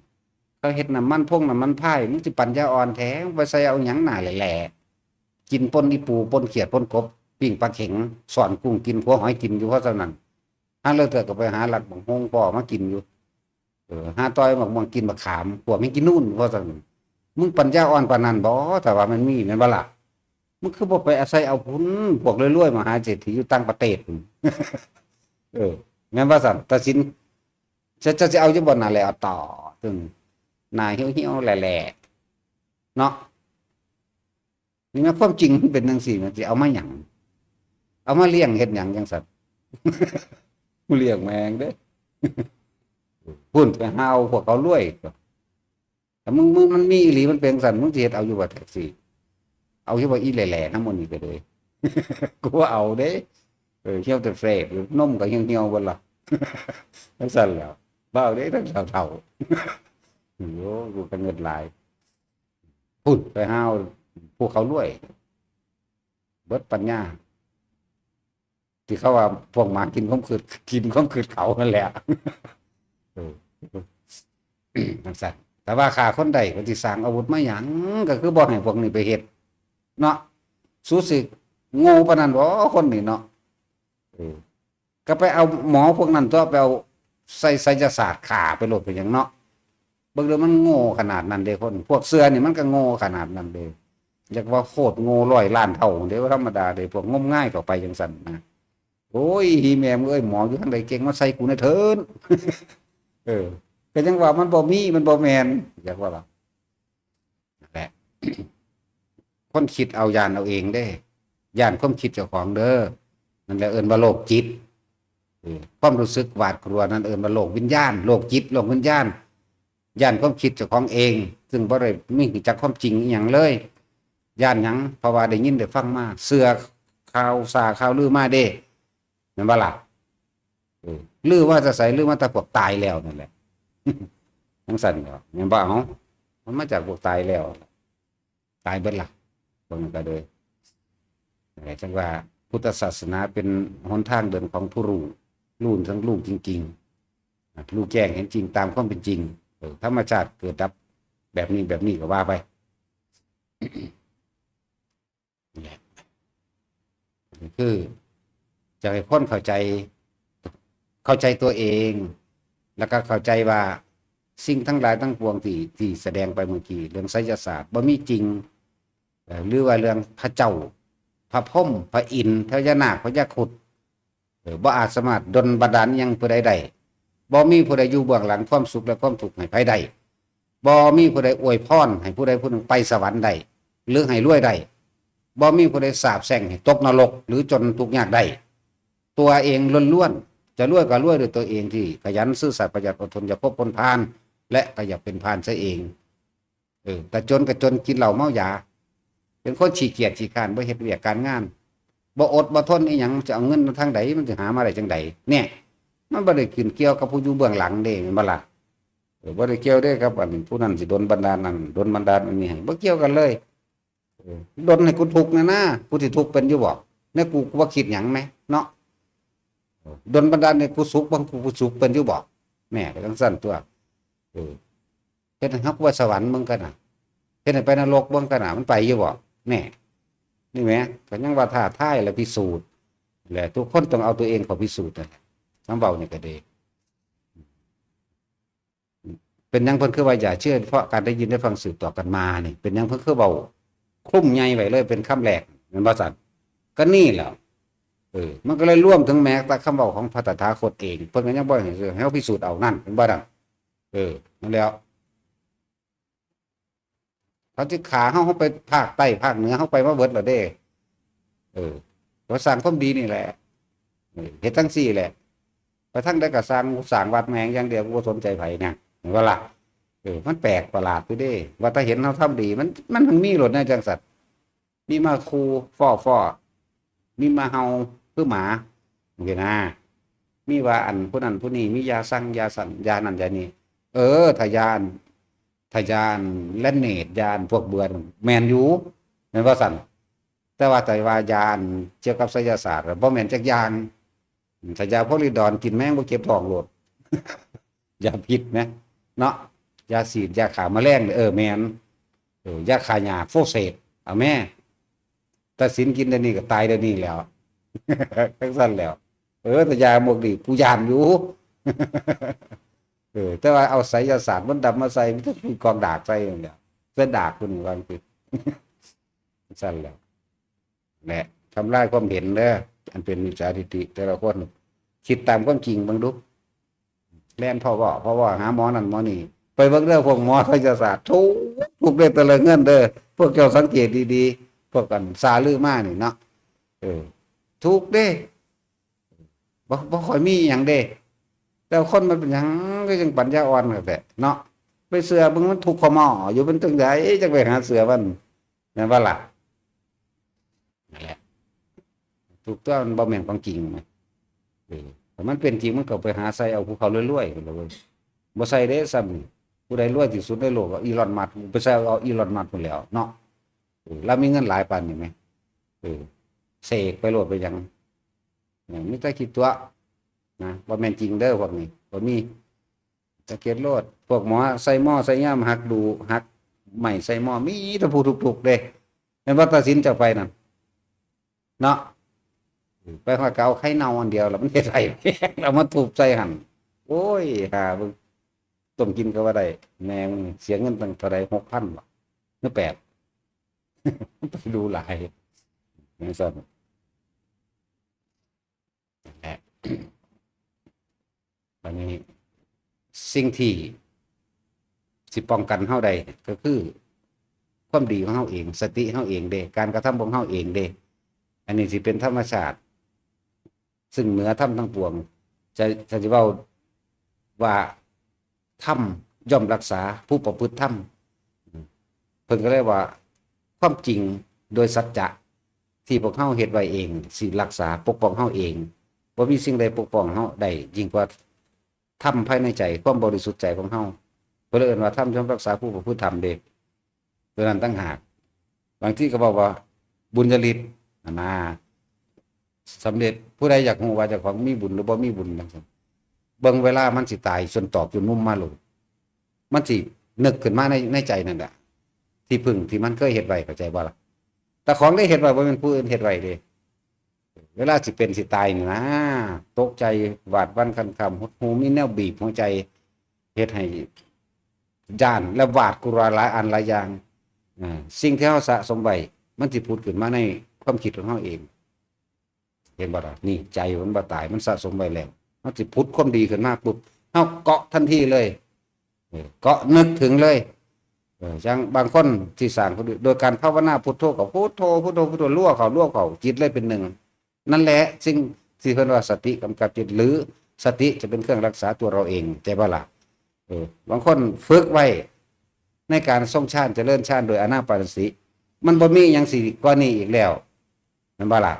ເຂົາເຮັດນ້ຳມັນພົງນ້ຳມັນພາຍ ມັນຊິປັນຍາອ່ອນແທ້ ໄປໃສ່ເອົາຫຍັງໜ້າແຫຼະໆ ກິນປົ່ນອີ່ປູ່ ປົ່ນຂຽດ ປົ່ນກົບ ປີ້ງປາເຂັງ ຊ້ອນກຸ້ງກິນ ຂົ້ວຫອຍກິນຢູ່ ເພາະສ່ຳນັ້ນ. ຫາລາງເທື່ອກໍໄປຫາລັກບັກໂຮງພໍ້ມາກິນຢູ່. ເອີ ຫາຕ່ອຍໝາກມ່ວງກິນ ບັກຂາມ ພວກແມງກິນນູນ ເພາະສ່ຳນັ້ນ. ມຶງປັນຍາອ່ອນປານນັ້ນບໍ? ຖ້າວ່າມັນມີ ແມ່ນບໍ່ລະ? ມຶງຄືບໍ່ໄປອາໄສເອົາພຸ້ນ ພວກລວຍໆ ມະຫາເສດຖີຢູ່ຕ່າງປະເທດພຸ້ນ. ເອີ ແມ່ນບໍ່ຊັ້ນ? ຕັດສິນ ເຈົ້າ ເຈົ້າຊິເອົາຢູ່ບໍ່ ໜ້າແຫຼ້ວຕໍ່ ຕຶງ ໜ້າຫ່ຽວໆ ແຫຼ້ໆ ເນາະ. ນີ້ແມ່ນຄວາມຈິງມັນເປັນຈັ່ງຊີ້ ມັນຊິເອົາມາຫຍັງ? ເອົາມາລ້ຽງເຮັດຫຍັງຈັ່ງຊັ້ນ? ບໍ່ລ້ຽງແມ່ງເດ້. ພຸ້ນ ໄປຫາເອົາພວກເຂົາລວຍ. ຖ້າມຶງ ມຶງ ມັນມີອີ່ຫຼີ ມັນເປັນຈັ່ງຊັ້ນ ມຶງຊິເຮັດເອົາຢູ່ບໍ່ແທັກຊີ? ເອົາຢູ່ບໍ່ອີແຫຼ້ໆ ນຳໝູ່ນີ້ກະເລີຍ ກູບໍ່ເອົາເດ້. ເອີ ຫ່ຽວແຕ່ເຟຣດ ນົມກະຫ່ຽວໆເບິດລະ ຈັ່ງຊັ້ນແຫຼ້ວ. ເວົ້າເດ້ ທັງເຖົ້າໆ ໂອ້ ກູກະເງິດຫຼາຍ. ພຸ້ນ ໄປຫາເອົາພວກເຂົາລວຍ ເບິດປັນຍາ ທີ່ເຂົາວ່າພວກໝາກິນຄວາມຄິດ ກິນຄວາມຄິດເຂົາຫັ້ນແຫຼະ. ເອີ ຈັ່ງຊັ້ນ ແຕ່ວ່າຂ້າຄົນໄດ້ ເພິ່ນຊິສ້າງອາວຸດມາຫຍັງ? ກະຄືບໍ່ໃຫ້ພວກນີ້ໄປເຮັດເນາະ. ສູຊິໂງ່ປານນັ້ນບໍ່ ຄົນນີ້ເນາະ? ເອີ ກະໄປເອົາໝໍພວກນັ້ນຕົວະ ໄປເອົາໃສ່ໄສຍະສາດຂ້າໄປໂລດ ເປັນຫຍັງເນາະ? ເບິ່ງເດີ ມັນໂງ່ຂະໜາດນັ້ນເດ້ຄົນ. ພວກເຊື່ອນີ້ມັນກະໂງ່ຂະໜາດນັ້ນເດ້. ຢາກວ່າໂຄດໂງ່ຮ້ອຍລ້ານເທົ່າເດ້ ບໍ່ທຳມະດາເດ້ ພວກງົມງາຍເຂົ້າໄປຈັ່ງຊັ້ນນະ. ໂອ້ຍ ອີ່ແມ່ມຶງເອີຍ ໝໍຢູ່ທາງໃດເກັ່ງ ມາໃສ່ກູແດ່ເຖີ້ນ. ເອີ ກະຍັງວ່າມັນບໍ່ມີ ມັນບໍ່ແມ່ນ ຢາກວ່າລະ ນັ້ນແຫຼະ ຄົນຄິດເອົາຢ້ານເອົາເອງເດ້ ຢ້ານຄວາມຄິດເຈົ້າຂອງເດີ. ນັ້ນແຫຼະເອີ້ນວ່າໂລກຈິດ. ເອີ ຄວາມຮູ້ສຶກຫວາດກົວນັ້ນເອີ້ນວ່າໂລກວິນຍານ ໂລກຈິດ ໂລກວິນຍານ. ຢ້ານຄວາມຄິດເຈົ້າຂອງເອງ ຊຶ່ງບໍ່ໄດ້ມີ ຮູ້ຈັກຄວາມຈິງອີ່ຫຍັງເລີຍ. ຢ້ານຫຍັງ? ເພາະວ່າໄດ້ຍິນໄດ້ຟັງມາ ເຊື່ອຂ່າວຊ່າຂ່າວລືມາເດ້ ແມ່ນບໍ່ລະ? ເອີ ລືມາແຕ່ໃສ? ລືມາແຕ່ພວກຕາຍແລ້ວນັ້ນແຫຼະ ຈັ່ງຊັ້ນແຫຼ້ວ ແມ່ນບໍ່? ເອົາ ມັນມາຈາກພວກຕາຍແລ້ວ ຕາຍເບິດລະ ເບິ່ງກະເລີຍ. ຈັ່ງວ່າພຸດທະສາສະໜາເປັນຫົນທາງເດີນຂອງຜູ້ຮູ້ ຮູ້ທັງຮູ້ຈິງໆ ຮູ້ແຈ້ງເຫັນຈິງຕາມຄວາມເປັນຈິງ. ເອີ ທຳມະຊາດເກີດດັບແບບນີ້ ແບບນີ້ກະວ່າໄປ. ນີ້ແຫຼະ ຄືຢາກໃຫ້ຄົນເຂົ້າໃຈ ເຂົ້າໃຈຕົວເອງ ແລ້ວກະເຂົ້າໃຈວ່າສິ່ງທັງຫຼາຍທັງປວງທີ່ ທີ່ສະແດງໄປເມື່ອກີ້ ເລື່ອງໄສຍະສາດບໍ່ມີຈິງ ເອີ ຫຼືວ່າເລື່ອງພະເຈົ້າ ພະພົມ ພະອິນ ພະຍານາກ ພະຍາຄຸດ ເອີ ບໍ່ອາດສາມາດດົນບັນດານຫຍັງຜູ້ໃດໄດ້. ບໍ່ມີຜູ້ໃດຢູ່ເບື້ອງຫຼັງຄວາມສຸກ ແລະ ຄວາມທຸກໃຫ້ໃຜໄດ້. ບໍ່ມີຜູ້ໃດອວຍພອນໃຫ້ຜູ້ໃດຜູ້ໜຶ່ງໄປສະຫວັນໄດ້ ຫຼື ໃຫ້ລວຍໄດ້. ບໍ່ມີຜູ້ໃດສາບແຊ່ງໃຫ້ຕົກນະລົກ ຫຼື ຈົນທຸກຍາກໄດ້. ຕົວເອງລ້ວນໆ ຈະລວຍກະລວຍດ້ວຍຕົວເອງທີ່ຂະຫຍັນ ຊື່ສັດ ປະຢັດ ອົດທົນ ຢາກຄົບຄົນພານ ແລະ ກະຢາກເປັນພານຊະເອງ. ເອີ ກະຈົນກະຈົນ ກິນເຫຼົ້າເມົາຢາ ເປັນຄົນຂີ້ກຽດຂີ້ຄ້ານ ບໍ່ເຮັດວຽກການງານ ບໍ່ອົດບໍ່ທົນອີ່ຫຍັງ ຈະເອົາເງິນມາທາງໃດ? ມັນຊິຫາມາໄດ້ຈັ່ງໃດ? ແນ່ ມັນບໍ່ໄດ້ຂຶ້ນກ່ຽວກັບຜູ້ຢູ່ເບື້ອງຫຼັງເດ້ ແມ່ນບໍ່ລະ? ເອີ ບໍ່ໄດ້ກ່ຽວເດ້ກັບອັນຜູ້ນັ້ນຊິດົນບັນດານນັ້ນ ດົນບັນດານອັນນີ້ໃຫ້ ບໍ່ກ່ຽວກັນເລີຍ. ເອີ ດົນໃຫ້ກູທຸກແນ່ນາ ກູຊິທຸກເປັນຢູ່ບໍ່? ແນວກູ ກູບໍ່ຄິດຫຍັງແມະເນາະ. ເອີ ດົນບັນດານໃຫ້ກູສຸກ ເບິ່ງກູ ກູສຸກເປັນຢູ່ບໍ່? ແນ່ ກະຈັ່ງຊັ້ນຕົວະ. ເອີ ເຮັດໃຫ້ເຮົາໄປສະຫວັນເບິ່ງກັນນະ ເຮັດໃຫ້ໄປນະລົກເບິ່ງກັນນະ ມັນໄປຢູ່ບໍ່? ແນ່ ນີ້ແໝ ກະຍັງວ່າທ້າທາຍ ແລະ ພິສູດ ແລະ ທຸກຄົນຕ້ອງເອົາຕົວເອງເຂົ້າພິສູດນັ້ນແຫຼະ. ຄຳເວົ້ານີ້ກະດີ ເປັນຫຍັງເພິ່ນຄືວ່າຢ່າເຊື່ອ ເພາະການໄດ້ຍິນໄດ້ຟັງສືບຕໍ່ກັນມານີ້ ເປັນຫຍັງເພິ່ນຄືເວົ້າ ຄຸມໃຫຍ່ໄວ້ເລີຍເປັນຄຳແລກ ແມ່ນບໍ່ຊັ້ນ? ກະນີ້ແຫຼ້ວ ເອີ ມັນກະເລີຍລວມເຖິງແມ້ແຕ່ຄຳເວົ້າຂອງພະຕະຖາຄົດເອງ ເພິ່ນກະຍັງບໍ່ໃຫ້ເຊື່ອ ໃຫ້ເຮົາພິສູດເອົານັ້ນ ແມ່ນບໍ່ນັ້ນ? ເອີ ນັ້ນແຫຼ້ວ ເຂົາຊິຂ້າເຮົາ ເຮົາໄປພາກໃຕ້ພາກເໜືອ ເຮົາໄປມາເບິດແລ້ວເດ້. ເອີ ເຮົາສ້າງຄວາມດີນີ້ແຫຼະ ເອີ ເຮັດຈັ່ງຊີ້ແຫຼະ ໄປທາງໃດກະສ້າງ ສ້າງວັດແມ່ງຢ່າງດຽວ ບໍ່ສົນໃຈໃຜນະ ເຫັນບໍ່ລະ? ເອີ ມັນແປກປະຫຼາດຢູ່ເດ້ ວ່າແຕ່ເຫັນເຮົາທຳດີ ມັນ ມັນທັງມີໂລດແນວຈັ່ງຊັ້ນ. ມີມາຂູ່ຟ້ໍ້ໆ ມີມາເຫົ່າຄືໝາ ຈັ່ງຊີ້ນະ ມີວ່າອັນຜູ້ນັ້ນຜູ້ນີ້ ມີຢາສັ່ງຢາສັ່ນ ຢານັ້ນຢານີ້. ເອີ ຖ້າຢາອັນ ຖ້າຢາອັນແລນເນດ ຢາອັນພວກເບື່ອ ແມ່ນຢູ່ ແມ່ນບໍ່ຊັ້ນ? ແຕ່ວ່າ ແຕ່ວ່າຢາອັນກ່ຽວກັບໄສຍະສາດ ບໍ່ແມ່ນຈັກຢ່າງ. ຖ້າຢາໂພລິດອນກິນແມ່ງບໍ່ເຈັບທ້ອງໂລດ ຢາພິດແມ ເນາະ ຢາສີດ ຢາຂ້າມະແລງ ເອີ ແມ່ນ ເອີ ຢາຂ້າຫຍ້າ ໂຟເຊດ ເອົາແມ້ ຕັດສິນກິນດຽວນີ້ກະຕາຍດຽວນີ້ແລ້ວ ຈັ່ງຊັ້ນແລ້ວ. ເອີ ແຕ່ຢາໝົກນີ້ ກູຢ້ານຢູ່ ເອີ ແຕ່ວ່າເອົາໄສຍະສາດມົນດຳມາໃສ່ ມີແຕ່ກອງດາກໃສ່ນັ້ນແຫຼະ ເສືອດາກຜູ້ນີ້ວ່າຈັ່ງຊີ້ ຈັ່ງຊັ້ນແຫຼະ. ແລະ ທຳລາຍຄວາມເຫັນເດີ ອັນເປັນມິດສາທິດຖິ ແຕ່ລະຄົນ ຄິດຕາມຄວາມຈິງເບິ່ງດູ ແລ່ນເພາະເວົ້າ ເພາະເວົ້າ ຫາໝໍນັ້ນໝໍນີ້ ໄປເບິ່ງເດີ ພວກໝໍໄສຍະສາດ ທຸກ ທຸກເດີ ແຕ່ລະເຮືອນເດີ ພວກເຈົ້າສັງເກດດີໆ ວກອັນສາລືມານີ້ເນາະ ເອີ ຖືກເດ້ ບໍ່ ບໍ່ຄ່ອຍມີຫຍັງເດ້ ແຕ່ຄົນມັນເປັນຫຍັງຄືຈັ່ງປັນຍາອ່ອນຄັກແທ້ເນາະ ໄປເຊື່ອເບິ່ງມັນທຸກຂ້ອງໝໍຢູ່ ເປັນຈັ່ງໃດ ຈັກໄປຫາເຊື່ອມັນ ແມ່ນບໍ່ລະ? ນັ້ນແຫຼະ ຖືກຕ້ອງ ມັນບໍ່ແມ່ນຂອງຈິງນະ ເອີ ຖ້າມັນເປັນຈິງ ມັນກໍໄປຫາໃສ່ເອົາຜູ້ເຂົາລວຍໆພຸ້ນລະເວີຍ ບໍ່ໃສ່ເດ້ຊ້ຳນີ້ ຜູ້ໃດລວຍທີ່ສຸດໃນໂລກ ອີລອນ ມັສ ໄປໃສ່ເອົາອີລອນ ມັສ ພຸ້ນແຫຼ້ວເນາະ ເອີ ລາວມີເງິນຫຼາຍປານນີ້ແມ ເອີ ເສກໄປໂລດ ເປັນຫຍັງ ເອີ ມີແຕ່ຂີ້ຕົວະນະ ບໍ່ແມ່ນຈິງເດີພວກນີ້ ບໍ່ມີ ສັງເກດໂລດ ພວກໝໍໃສ່ໝໍໃສ່ຍາມ ຫັກດູ ຫັກໄມ້ໃສ່ໝໍ ມີແຕ່ຜູ້ທຸກໆເດ້ ແມ່ນບໍ່ ຕັດສິນເຈົ້າໄປນັ້ນເນາະ ໄປຮອດກໍເອົາໄຂ່ເນົ່າອັນດຽວ ແລ້ວມັນເຮັດໄດ້ ເອົາມາທຸບໃສ່ຫັ້ນ ໂອ້ຍ ຫາເບິ່ງ ຕົ້ມກິນກໍບໍ່ໄດ້ ແມ່ມຶງເສຍເງິນຕັ້ງເທົ່າໃດ ຫົກພັນບໍ ຫຼື ແປດ ໄປດູຫຼາຍ ຈັ່ງຊັ້ນ ແລະ ບັດນີ້ ສິ່ງທີ່ຊິປ້ອງກັນເຮົາໄດ້ ກໍຄືຄວາມດີຂອງເຮົາເອງ ສະຕິເຮົາເອງເດ້ ການກະທຳຂອງເຮົາເອງເດ້ ອັນນີ້ຊິເປັນທຳມະຊາດ ຊຶ່ງເໜືອທຳທັງປວງ ຈະ ຈະຊິເວົ້າວ່າ ທຳຍ່ອມຮັກສາຜູ້ປະພຶດທຳ ເພິ່ນກໍເລີຍວ່າ ຄວາມຈິງໂດຍສັດຈະ ທີ່ພວກເຮົາເຮັດໄວ້ເອງ ຊິຮັກສາປົກປ້ອງເຮົາເອງ ບໍ່ມີສິ່ງໃດປົກປ້ອງເຮົາໄດ້ຍິ່ງກວ່າທຳພາຍໃນໃຈ ຄວາມບໍລິສຸດໃຈຂອງເຮົາ ເພິ່ນເອີ້ນວ່າ ທຳຍ່ອມຮັກສາຜູ້ປະພຶດທຳເດ້ ຕົວນັ້ນຕ່າງຫາກ ບາງທີກໍບອກວ່າ ບຸນຍະລິດຫັ້ນນາ ສຳເລັດ ຜູ້ໃດຢາກຮູ້ວ່າເຈົ້າຂອງມີບຸນ ຫຼື ບໍ່ມີບຸນ ຈັ່ງຊັ້ນ ເບິ່ງເວລາມັນຊິຕາຍ ຈົນຕອກຈົນມຸມມາໂລດ ມັນຊິນຶກຂຶ້ນມາໃນ ໃນໃຈນັ້ນແຫຼະ ທີ່ເພິ່ງທີ່ມັນເຄີຍເຮັດໄວ້ ເຂົ້າໃຈບໍ່ລະ? ເຈົ້າຂອງໄດ້ເຮັດໄວ້ ບໍ່ແມ່ນຜູ້ອື່ນເຮັດໄວ້ເດ້ ເວລາຊິເປັນຊິຕາຍນີ້ນາ ຕົກໃຈ ຫວາດຫວັ່ນຄັນຄຳ ຫົດຫູ່ ມີແນວບີບຫົວໃຈ ເຮັດໃຫ້ຢ້ານ ແລະ ຫວາດກົວຫຼາຍອັນຫຼາຍຢ່າງ ເອີ ສິ່ງທີ່ເຮົາສະສົມໄວ້ ມັນຊິຜຸດຂຶ້ນມາໃນຄວາມຄິດຂອງເຮົາເອງ ເຫັນບໍ່ລະ? ນີ້ ໃຈມັນບໍ່ຕາຍ ມັນສະສົມໄວ້ແລ້ວ ມັນຊິຜຸດຄວາມດີຂຶ້ນມາປຸບ ເຮົາເກາະທັນທີເລີຍ ເອີ ເກາະ ນຶກເຖິງເລີຍ ເອີ ຢ່າງບາງຄົນທີ່ສ້າງ ໂດຍການພາວະນາພຸດໂທ ກໍພຸດໂທ ພຸດໂທ ພຸດໂທ ລົວເຂົ້າ ລົວເຂົ້າ ຈິດເລີຍເປັນໜຶ່ງ ນັ້ນແຫຼະ ສິ່ງທີ່ເພິ່ນວ່າສະຕິກຳກັບຈິດ ຫຼື ສະຕິຈະເປັນເຄື່ອງຮັກສາຕົວເຮົາເອງ ເຂົ້າໃຈບໍ່ລະ? ເອີ ບາງຄົນຝຶກໄວ້ໃນການຊົງຊານ ຈະເລີນຊານໂດຍອານາປານສະຕິ ມັນບໍ່ມີຫຍັງຊິກວ່ານີ້ອີກແລ້ວ ແມ່ນບໍ່ລະ?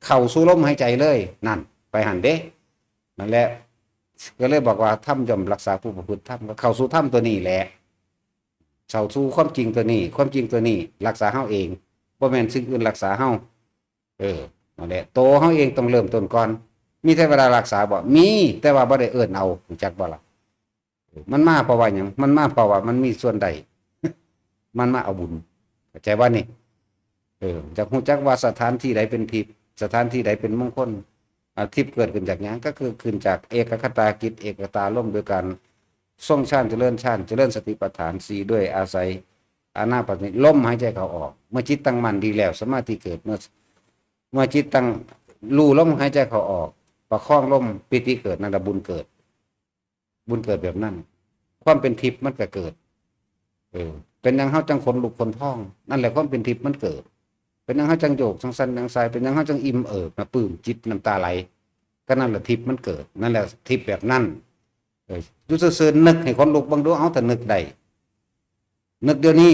ເຂົ້າສູ່ລົມຫາຍໃຈເລີຍ ນັ້ນ ໄປຫັ້ນເດ້ ນັ້ນແຫຼະ ກໍເລີຍບອກວ່າ ທຳຍ່ອມຮັກສາຜູ້ປະພຶດທຳ ກໍເຂົ້າສູ່ທຳຕົວນີ້ແຫຼະ ເຂົ້າສູ່ຄວາມຈິງຕົວນີ້ ຄວາມຈິງຕົວນີ້ຮັກສາເຮົາເອງ ບໍ່ແມ່ນສິ່ງອື່ນຮັກສາເຮົາ ເອີ ນັ້ນແຫຼະ ໂຕເຮົາເອງຕ້ອງເລີ່ມຕົ້ນກ່ອນ ມີເທວະດາຮັກສາບໍ່? ມີ ແຕ່ວ່າບໍ່ໄດ້ເອີ້ນເອົາ ຮູ້ຈັກບໍ່ລະ? ມັນມາເພາະວ່າຫຍັງ? ມັນມາເພາະວ່າມັນມີສ່ວນໄດ້ ມັນມາເອົາບຸນ ເຂົ້າໃຈບໍ່ນີ້? ເອີ ຢາກຮູ້ຈັກວ່າສະຖານທີ່ໃດເປັນທິບ ສະຖານທີ່ໃດເປັນມົງຄົນ ອາ ທິບເກີດຂຶ້ນຈາກຫຍັງ? ກໍຄືຂຶ້ນຈາກເອກະຄະຕາຈິດ ເອກະຄະຕາລົມ ໂດຍການຊົງຊານ ຈະເລີນຊານ ຈະເລີນສະຕິປັດຖານສີ່ ດ້ວຍອາໄສອານາປານສະຕິ ລົມຫາຍໃຈເຂົ້າອອກ ເມື່ອຈິດຕັ້ງໝັ້ນດີແລ້ວ ສະມາທິເກີດ ເມື່ອ ເມື່ອຈິດຕັ້ງ ຮູ້ລົມຫາຍໃຈເຂົ້າອອກ ປະຄອງລົມ ປີຕິເກີດ ນັ້ນລະບຸນເກີດ ບຸນເກີດແບບນັ້ນ ຄວາມເປັນທິບມັນກໍເກີດ ເອີ ເປັນຫຍັງເຮົາຈັ່ງຂົນລຸກຂົນພອງ? ນັ້ນແຫຼະຄວາມເປັນທິບມັນເກີດ ເປັນຫຍັງເຮົາຈັ່ງໂຍກ ຈັ່ງສັ່ນ ຈັ່ງສາຍ? ເປັນຫຍັງເຮົາຈັ່ງອີ່ມເອີບ ປຶ້ມຈິດ ນ້ຳຕາໄຫຼ? ກໍນັ້ນແຫຼະທິບມັນເກີດ ນັ້ນແຫຼະທິບແບບນັ້ນ ເອີ ຢູ່ຊື່ໆ ນຶກໃຫ້ຂົນລຸກເບິ່ງດູ ເອົາ ຖ້ານຶກໄດ້ ນຶກດຽວນີ້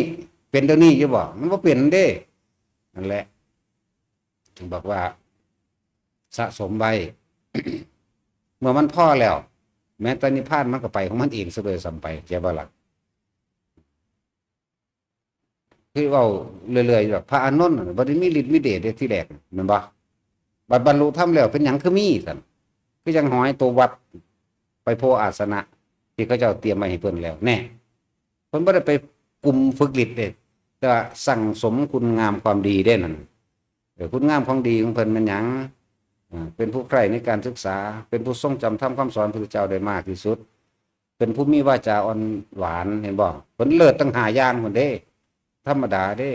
ເປັນດຽວນີ້ຢູ່ບໍ່? ມັນບໍ່ເປັນເດ້ ນັ້ນແຫຼະ ເພິ່ນບອກວ່າສະສົມໄວ້ ເມື່ອມັນພໍແລ້ວ ແມ້ແຕ່ນິບພານມັນກໍໄປຂອງມັນເອງຊະດ້ວຍຊ້ຳໄປ ເຂົ້າໃຈບໍ່ລະ? ຄືເວົ້າເລື້ອຍໆ ແບບພະອານົນນະ ບໍ່ໄດ້ມີລິດມີເດດເດ້ທີແລກ ແມ່ນບໍ່? ບັດບັນລຸທຳແລ້ວ ເປັນຫຍັງຄືມີຊັ້ນ? ຄືຈັ່ງຫອຍໂຕວັບໄປໂພອາສະນະ ທີ່ເຂົາເຈົ້າຕຽມໄວ້ໃຫ້ເພິ່ນແລ້ວ ແນ່ ເພິ່ນບໍ່ໄດ້ໄປກຸ່ມຝຶກລິດເດ້ ແຕ່ວ່າສັ່ງສົມຄຸນງາມຄວາມດີເດ້ນັ້ນ ເອີ ຄຸນງາມຂອງດີຂອງເພິ່ນແມ່ນຫຍັງ? ເອີ ເປັນຜູ້ໃຄໃນການສຶກສາ ເປັນຜູ້ຊົງຈຳທຳຄຳສອນພະພຸດທະເຈົ້າໄດ້ມາກທີ່ສຸດ ເປັນຜູ້ມີວາຈາອ່ອນຫວານ ເຫັນບໍ່? ເພິ່ນເລີດຕັ້ງຫ້າຢ່າງພຸ້ນເດ້ ທຳມະດາເດ້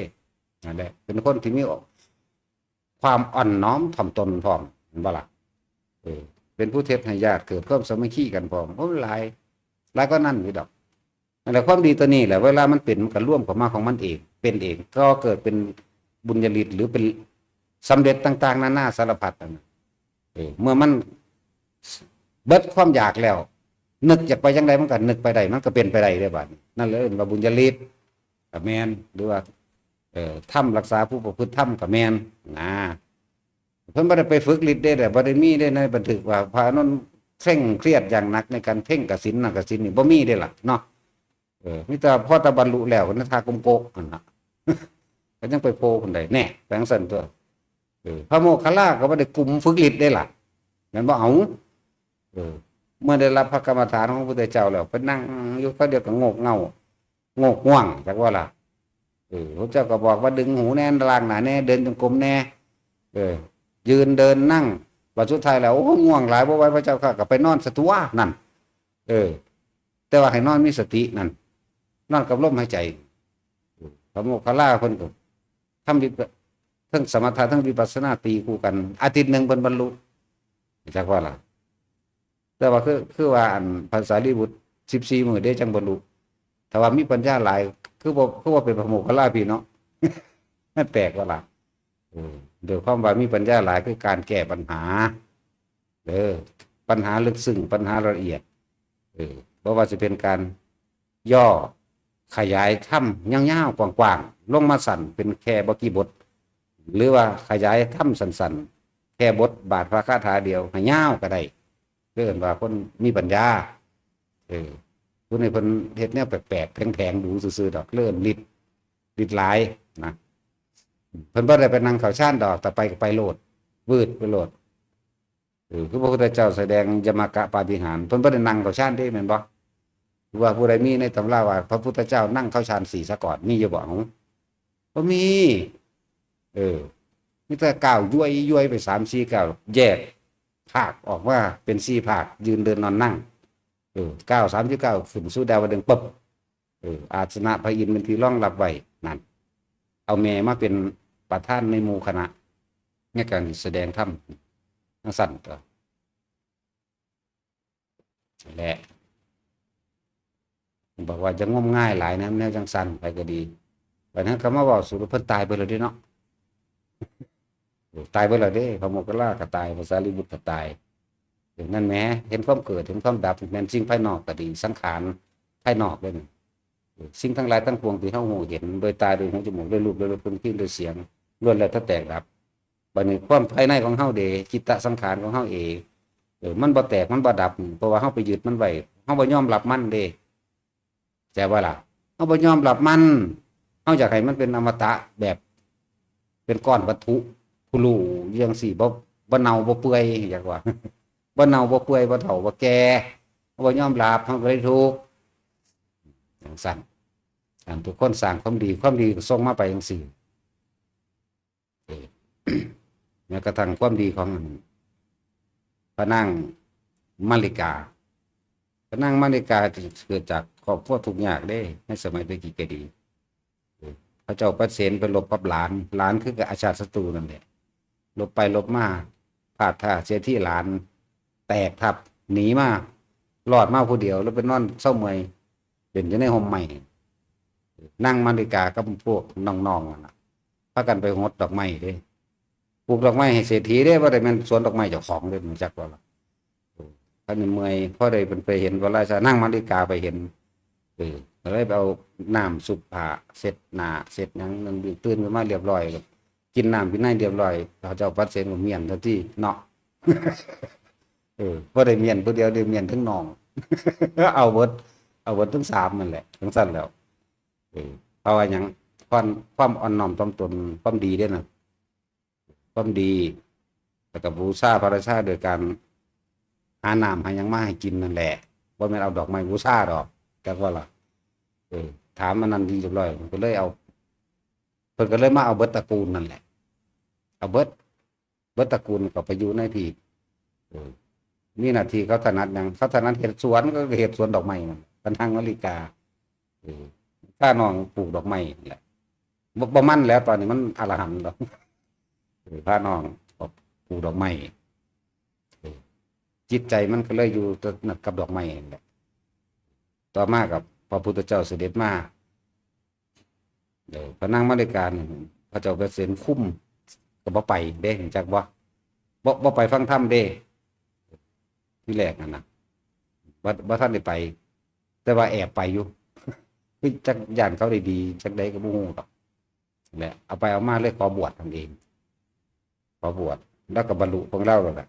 ນັ້ນແຫຼະ ເປັນຄົນທີ່ມີຄວາມອ່ອນນ້ອມຖ່ອມຕົນພ້ອມ ເຫັນບໍ່ລະ? ເອີ ເປັນຜູ້ເຮັດໃຫ້ຍາດເກີດຄວາມສາມັກຄີກັນພ້ອມ ໂອ້ ຫຼາຍ ຫຼາຍກວ່ານັ້ນຢູ່ດອກ. ນັ້ນແຫຼະ ຄວາມດີຕົວນີ້ແຫຼະ ເວລາມັນເປັນ ມັນກໍລວມເຂົ້າມາຂອງມັນເອງ ເປັນເອງ ກໍເກີດເປັນ ບຸນຍະລິດ ຫຼື ເປັນສຳເລັດຕ່າງໆນານາສາລະພັດນັ້ນນະ. ເອີ ເມື່ອມັນເບິດຄວາມຢາກແລ້ວ ນຶກຢາກໄປຈັ່ງໃດມັນກໍນຶກໄປໄດ້ ມັນກໍເປັນໄປໄດ້ເດ້ບາດນີ້. ນັ້ນເອີ້ນວ່າບຸນຍະລິດກໍແມ່ນ ຫຼືວ່າ ເອີ ທຳ ລັກສາຜູ້ປະພຶດທຳກໍແມ່ນນະ. ເພິ່ນບໍ່ໄດ້ໄປຝຶກລິດເດ້ ແຕ່ບໍ່ໄດ້ມີເດ້ໃນບັນທຶກວ່າພະອານົນເຄັ່ງຄຽດຢ່າງໜັກໃນການເພັ່ງກະສິນ ນັ້ນກະສິນນີ້ ບໍ່ມີເດ້ລະເນາະ. ເອີ ມີແຕ່ພໍແຕ່ບັນລຸແລ້ວ ໃນທ່າກົມໂກກຫັ້ນນະ ກໍຍັງໄປໂພພຸ້ນໃດ ແນ່ ໄປຈັ່ງຊັ້ນຕົວະ. ເອີ ພະໂມກຂະລາກໍບໍ່ໄດ້ກຸມຝຶກລິດເດ້ລະ ແມ່ນບໍ່? ເອົາ ເອີ ເມື່ອໄດ້ຮັບພະກຳມະຖານຂອງພະພຸດທະເຈົ້າແລ້ວ ໄປນັ່ງຢູ່ຄາວດຽວກໍໂງກເຫງົ້າ ໂງກງ່ວງ ຈັກວ່າລະ. ເອີ ພະເຈົ້າກໍບອກວ່າດຶງຫູແດ່ ລ້າງໜ້າແດ່ ເດີນຈົງກົມແດ່ ເອີ ຢືນເດີນນັ່ງ ບັດສຸດທ້າຍແລ້ວ ໂອ້ ງ່ວງຫຼາຍ ບໍ່ໄຫວພະເຈົ້າຂ້າ ກໍໄປນອນຊະຕົວະ ນັ້ນ. ເອີ ແຕ່ວ່າໃຫ້ນອນມີສະຕິ ນັ້ນ ນອນກັບລົມຫາຍໃຈ. ເອີ ພະໂມກຂະລາເພິ່ນກໍທຳວິ ເທິງສະມະຖະ ເທິງວິປັດສະນາຕີຄູ່ກັນ ອາທິດໜຶ່ງເພິ່ນບັນລຸ ຈັກວ່າລະ. ແຕ່ວ່າຄື ຄືວ່າອັນພະສາລີບຸດສິບສີ່ມື້ເດ້ຈັ່ງບັນລຸ ຖ້າວ່າມີປັນຍາຫຼາຍ ຄືບໍ່ ຄືບໍ່ເປັນພະໂມກຂະລາພີ້ເນາະ ມັນແປກວ່າລະ. ເອີ ດ້ວຍຄວາມວ່າມີປັນຍາຫຼາຍ ຄືການແກ້ບັນຫາ ເອີ ປັນຫາເລິກເຊິ່ງ ປັນຫາລະອຽດ ເອີ ບໍ່ວ່າຊິເປັນການ ຫຍໍ້ຂະຫຍາຍທຳຍາວໆກວ້າງໆ ລົງມາສັ້ນເປັນແຄ່ບໍ່ກີ່ບົດ ຫຼືວ່າຂະຫຍາຍທຳສັ້ນໆ ແຄ່ບົດບາດພະຄາຖາດຽວໃຫ້ຍາວກໍໄດ້ ເອີ້ນວ່າຄົນມີປັນຍາ. ເອີ ຜູ້ນີ້ເພິ່ນເຮັດແນວແປກໆ ແຜງໆ ດູຊື່ໆດອກ ເອີ້ນລິດ ລິດຫຼາຍນະ. ເພິ່ນບໍ່ໄດ້ໄປນັ່ງເຂົ້າຊານດອກ ແຕ່ໄປກໍໄປໂລດ ວືດໄປໂລດ. ເອີ ຄືພະພຸດທະເຈົ້າສະແດງຍະມະກະປາຕິຫານ ເພິ່ນບໍ່ໄດ້ນັ່ງເຂົ້າຊານເດ້ ແມ່ນບໍ່? ຫຼືວ່າຜູ້ໃດມີໃນຕຳລາວ່າພະພຸດທະເຈົ້ານັ່ງເຂົ້າຊານສີ່ສາກ່ອນ ມີຢູ່ບໍ່? ເອົ້າ ບໍ່ມີ. ເອີ ມີແຕ່ກ້າວຢ້ວຍໆໄປສາມສີ່ກ້າວ ແຍກພາກອອກມາເປັນສີ່ພາກ ຢືນເດີນນອນນັ່ງ ເອີ ກ້າວສາມສິບເກົ້າຂຶ້ນສູ່ດາວະດຶງ ປຶບ ເອີ ອາສະນະພະອິນເປັນທີ່ຮອງຮັບໄວ້ນັ້ນ ເອົາແມ່ມາເປັນປະທານໃນໝູ່ຄະນະ ໃນການສະແດງທຳຈັ່ງຊັ້ນຕົວະ. ແລະ ບອກວ່າຢ່າງົມງາຍຫຼາຍນະ ແນວຈັ່ງຊັ້ນ ໃຜກໍດີ. ບັດນັ້ນກໍມາເວົ້າສູ່ເພິ່ນຕາຍເບິດແລ້ວເດ້ເນາະ. ໂອ້ ຕາຍເບິດແລ້ວເດ້ ພະໂມກຂະລາກໍຕາຍ ພະສາລີບຸດກໍຕາຍ. ເອີ ນັ້ນແໝ ເຫັນຄວາມເກີດ ເຫັນຄວາມດັບ ແມ່ນສິ່ງພາຍນອກກໍດີ ສັງຂານພາຍນອກເດ້ນີ້. ເອີ ສິ່ງທັງຫຼາຍທັງປວງທີ່ເຮົາຮູ້ເຫັນ ໂດຍຕາ ໂດຍຫູ ຈົມູກ ໂດຍຮູບ ໂດຍລົດ ໂດຍກິ່ນ ໂດຍສຽງ ລ້ວນແລ້ວແຕ່ແຕກດັບ. ບັດນີ້ຄວາມພາຍໃນຂອງເຮົາເດ ຈິດຕະສັງຂານຂອງເຮົາເອງ ເອີ ມັນບໍ່ແຕກ ມັນບໍ່ດັບ ເພາະວ່າເຮົາໄປຍຶດມັນໄວ້ ເຮົາບໍ່ຍອມຮັບມັນເດ້. ເຂົ້າໃຈບໍ່ລະ? ເຮົາບໍ່ຍອມຮັບມັນ ເຮົາຢາກໃຫ້ມັນເປັນອະມະຕະ ແບບເປັນກ້ອນວັດຖຸ ຜູ້ຮູ້ ຈັ່ງຊີ້ ບໍ່ ບໍ່ເນົ່າບໍ່ເປື່ອຍ ຢາກວ່າ ບໍ່ເນົ່າບໍ່ເປື່ອຍ ບໍ່ເຖົ້າບໍ່ແກ່ ເຮົາບໍ່ຍອມຮັບ ເຮົາກໍເລີຍທຸກ ຈັ່ງຊັ້ນ. ອັນທຸກຄົນສ້າງຄວາມດີ ຄວາມດີກໍສົ່ງມາໄປຈັ່ງຊີ້. ເອີ ແມ້ກະທັ່ງຄວາມດີຂອງ ອັນ ພະນາງມາລິກາ ພະນາງມາລິກາເກີດຈາກຄອບຄົວທຸກຍາກເດ້ ໃນສະໄໝແຕ່ກີ້ກະດີ. ເອີ ພະເຈົ້າປະເສນໄປລົບກັບຫຼານ ຫຼານຄືອາຊາດສັດຕູນັ້ນແຫຼະ ລົບໄປລົບມາ ພາດທ່າເສດຖີຫຼານແຕກທັບ ໜີມາ ລອດມາຜູ້ດຽວ ແລ້ວໄປນອນເຊົາເມື່ອຍ ເປັນຢູ່ໃນຮົ່ມໄມ້. ນາງມາລິກາກັບພວກນ້ອງໆນັ້ນນະ ພາກັນໄປຫົດດອກໄມ້ເດ້ ປູກດອກໄມ້ໃຫ້ເສດຖີເດ້ ບໍ່ໄດ້ແມ່ນສວນດອກໄມ້ເຈົ້າຂອງເດ້ ຮູ້ຈັກບໍ່ລະ? ເອີ ຄັນເມື່ອຍ ພໍໄດ້ເພິ່ນໄປເຫັນ ບໍ່ຫຼາຍຊະ ນາງມາລິກາໄປເຫັນ ເອີ ກໍເລີຍໄປເອົານ້ຳຊຸບຜ້າ ເຊັດໜ້າ ເຊັດຫຍັງ ນອນຕື່ນຂຶ້ນມາລຽບຮ້ອຍ ກິນນ້ຳກິນໃນລຽບຮ້ອຍ ເຂົາເຈົ້າປັດເສັນກໍມ້ຽນທັນທີເນາະ. ເອີ ບໍ່ໄດ້ມ້ຽນຜູ້ດຽວເດ້ ມ້ຽນທັງນ້ອງ ເອົາເບິດ ເອົາເບິດທັງສາມນັ້ນແຫຼະ ຈັ່ງຊັ້ນແລ້ວ. ເອີ ເພາະວ່າຫຍັງ? ຄວາມ ຄວາມອ່ອນນ້ອມຖ່ອມຕົນ ຄວາມດີເດ້ນະ ຄວາມດີ ແລ້ວກໍບູຊາພະລາຊາໂດຍການຫານ້ຳຫາຫຍັງມາໃຫ້ກິນນັ້ນແຫຼະ ບໍ່ແມ່ນເອົາດອກໄມ້ບູຊາດອກ ຈັກວ່າລະ. ເອີ ຖາມອັນນັ້ນທີ່ຮຽບຮ້ອຍ ເພິ່ນກໍເລີຍເອົາ ເພິ່ນກໍເລີຍມາເອົາເບິດຕະກູນນັ້ນແຫຼະ ເອົາເບິດ ເບິດຕະກູນກໍໄປຢູ່ໃນທີ່ ເອີ ມີໜ້າທີ່ເຂົາຖະໜັດຫຍັງ ເຂົາຖະໜັດເຮັດສວນ ກໍເຮັດສວນດອກໄມ້ນັ້ນ ກັນທັງມາລິກາ ເອີ ພານ້ອງປູກດອກໄມ້ນັ້ນແຫຼະ ບໍ່ ບໍ່ໝັ້ນແລ້ວ ຕອນນີ້ມັນອະລະຫັນແລ້ວ ເອີ ພານ້ອງອອກປູກດອກໄມ້ ເອີ ຈິດໃຈມັນກໍເລີຍຢູ່ກັບດອກໄມ້ນັ້ນແຫຼະ. ຕໍ່ມາກໍພະພຸດທະເຈົ້າສະເດັດມາ ເອີ ພະນາງມາລິການີ້ ພະເຈົ້າໄປເຊັນຄຸມ ກໍບໍ່ໄປເດ້ ຮູ້ຈັກບໍ່? ບໍ່ ບໍ່ໄປຟັງທຳເດ້ ທີແລກຫັ້ນນະ ບໍ່ ບໍ່ທັນໄດ້ໄປ ແຕ່ວ່າແອບໄປຢູ່ ຄືຈັກຢ້ານເຂົາໄດ້ດີ ຈັກໃດກໍບໍ່ຮູ້ດອກ ແຫຼະ ເອົາໄປເອົາມາເລີຍຂໍບວດຫັ້ນເອງ ຂໍບວດ ແລ້ວກໍບັນລຸຂອງລາວແລ້ວລະ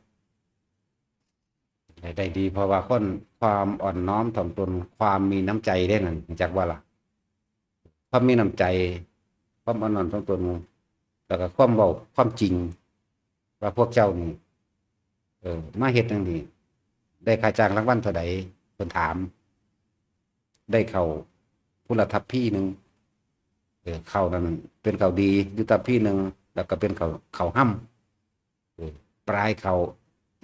ໄດ້ ໄດ້ດີ ເພາະວ່າຄົນ ຄວາມອ່ອນນ້ອມຖ່ອມຕົນ ຄວາມມີນ້ຳໃຈເດ້ນັ້ນ ຮູ້ຈັກບໍ່ລະ? ຄວາມມີນ້ຳໃຈ ຄວາມອ່ອນນ້ອມຖ່ອມຕົນ ແລ້ວກໍຄວາມເວົ້າຄວາມຈິງ ວ່າພວກເຈົ້ານີ້ ເອີ ມາເຮັດຫຍັງນີ້ ໄດ້ຄ່າຈ້າງລາງວັນເທົ່າໃດ? ເພິ່ນຖາມ ໄດ້ເຂົ້າພຸລະທັບພີໜຶ່ງ ເອີ ເຂົ້ານັ້ນເປັນເຂົ້າດີຢູ່ທັບພີໜຶ່ງ ແລ້ວກໍເປັນເຂົ້າ ເຂົ້າຮຳ ເອີ ປາຍເຂົ້າ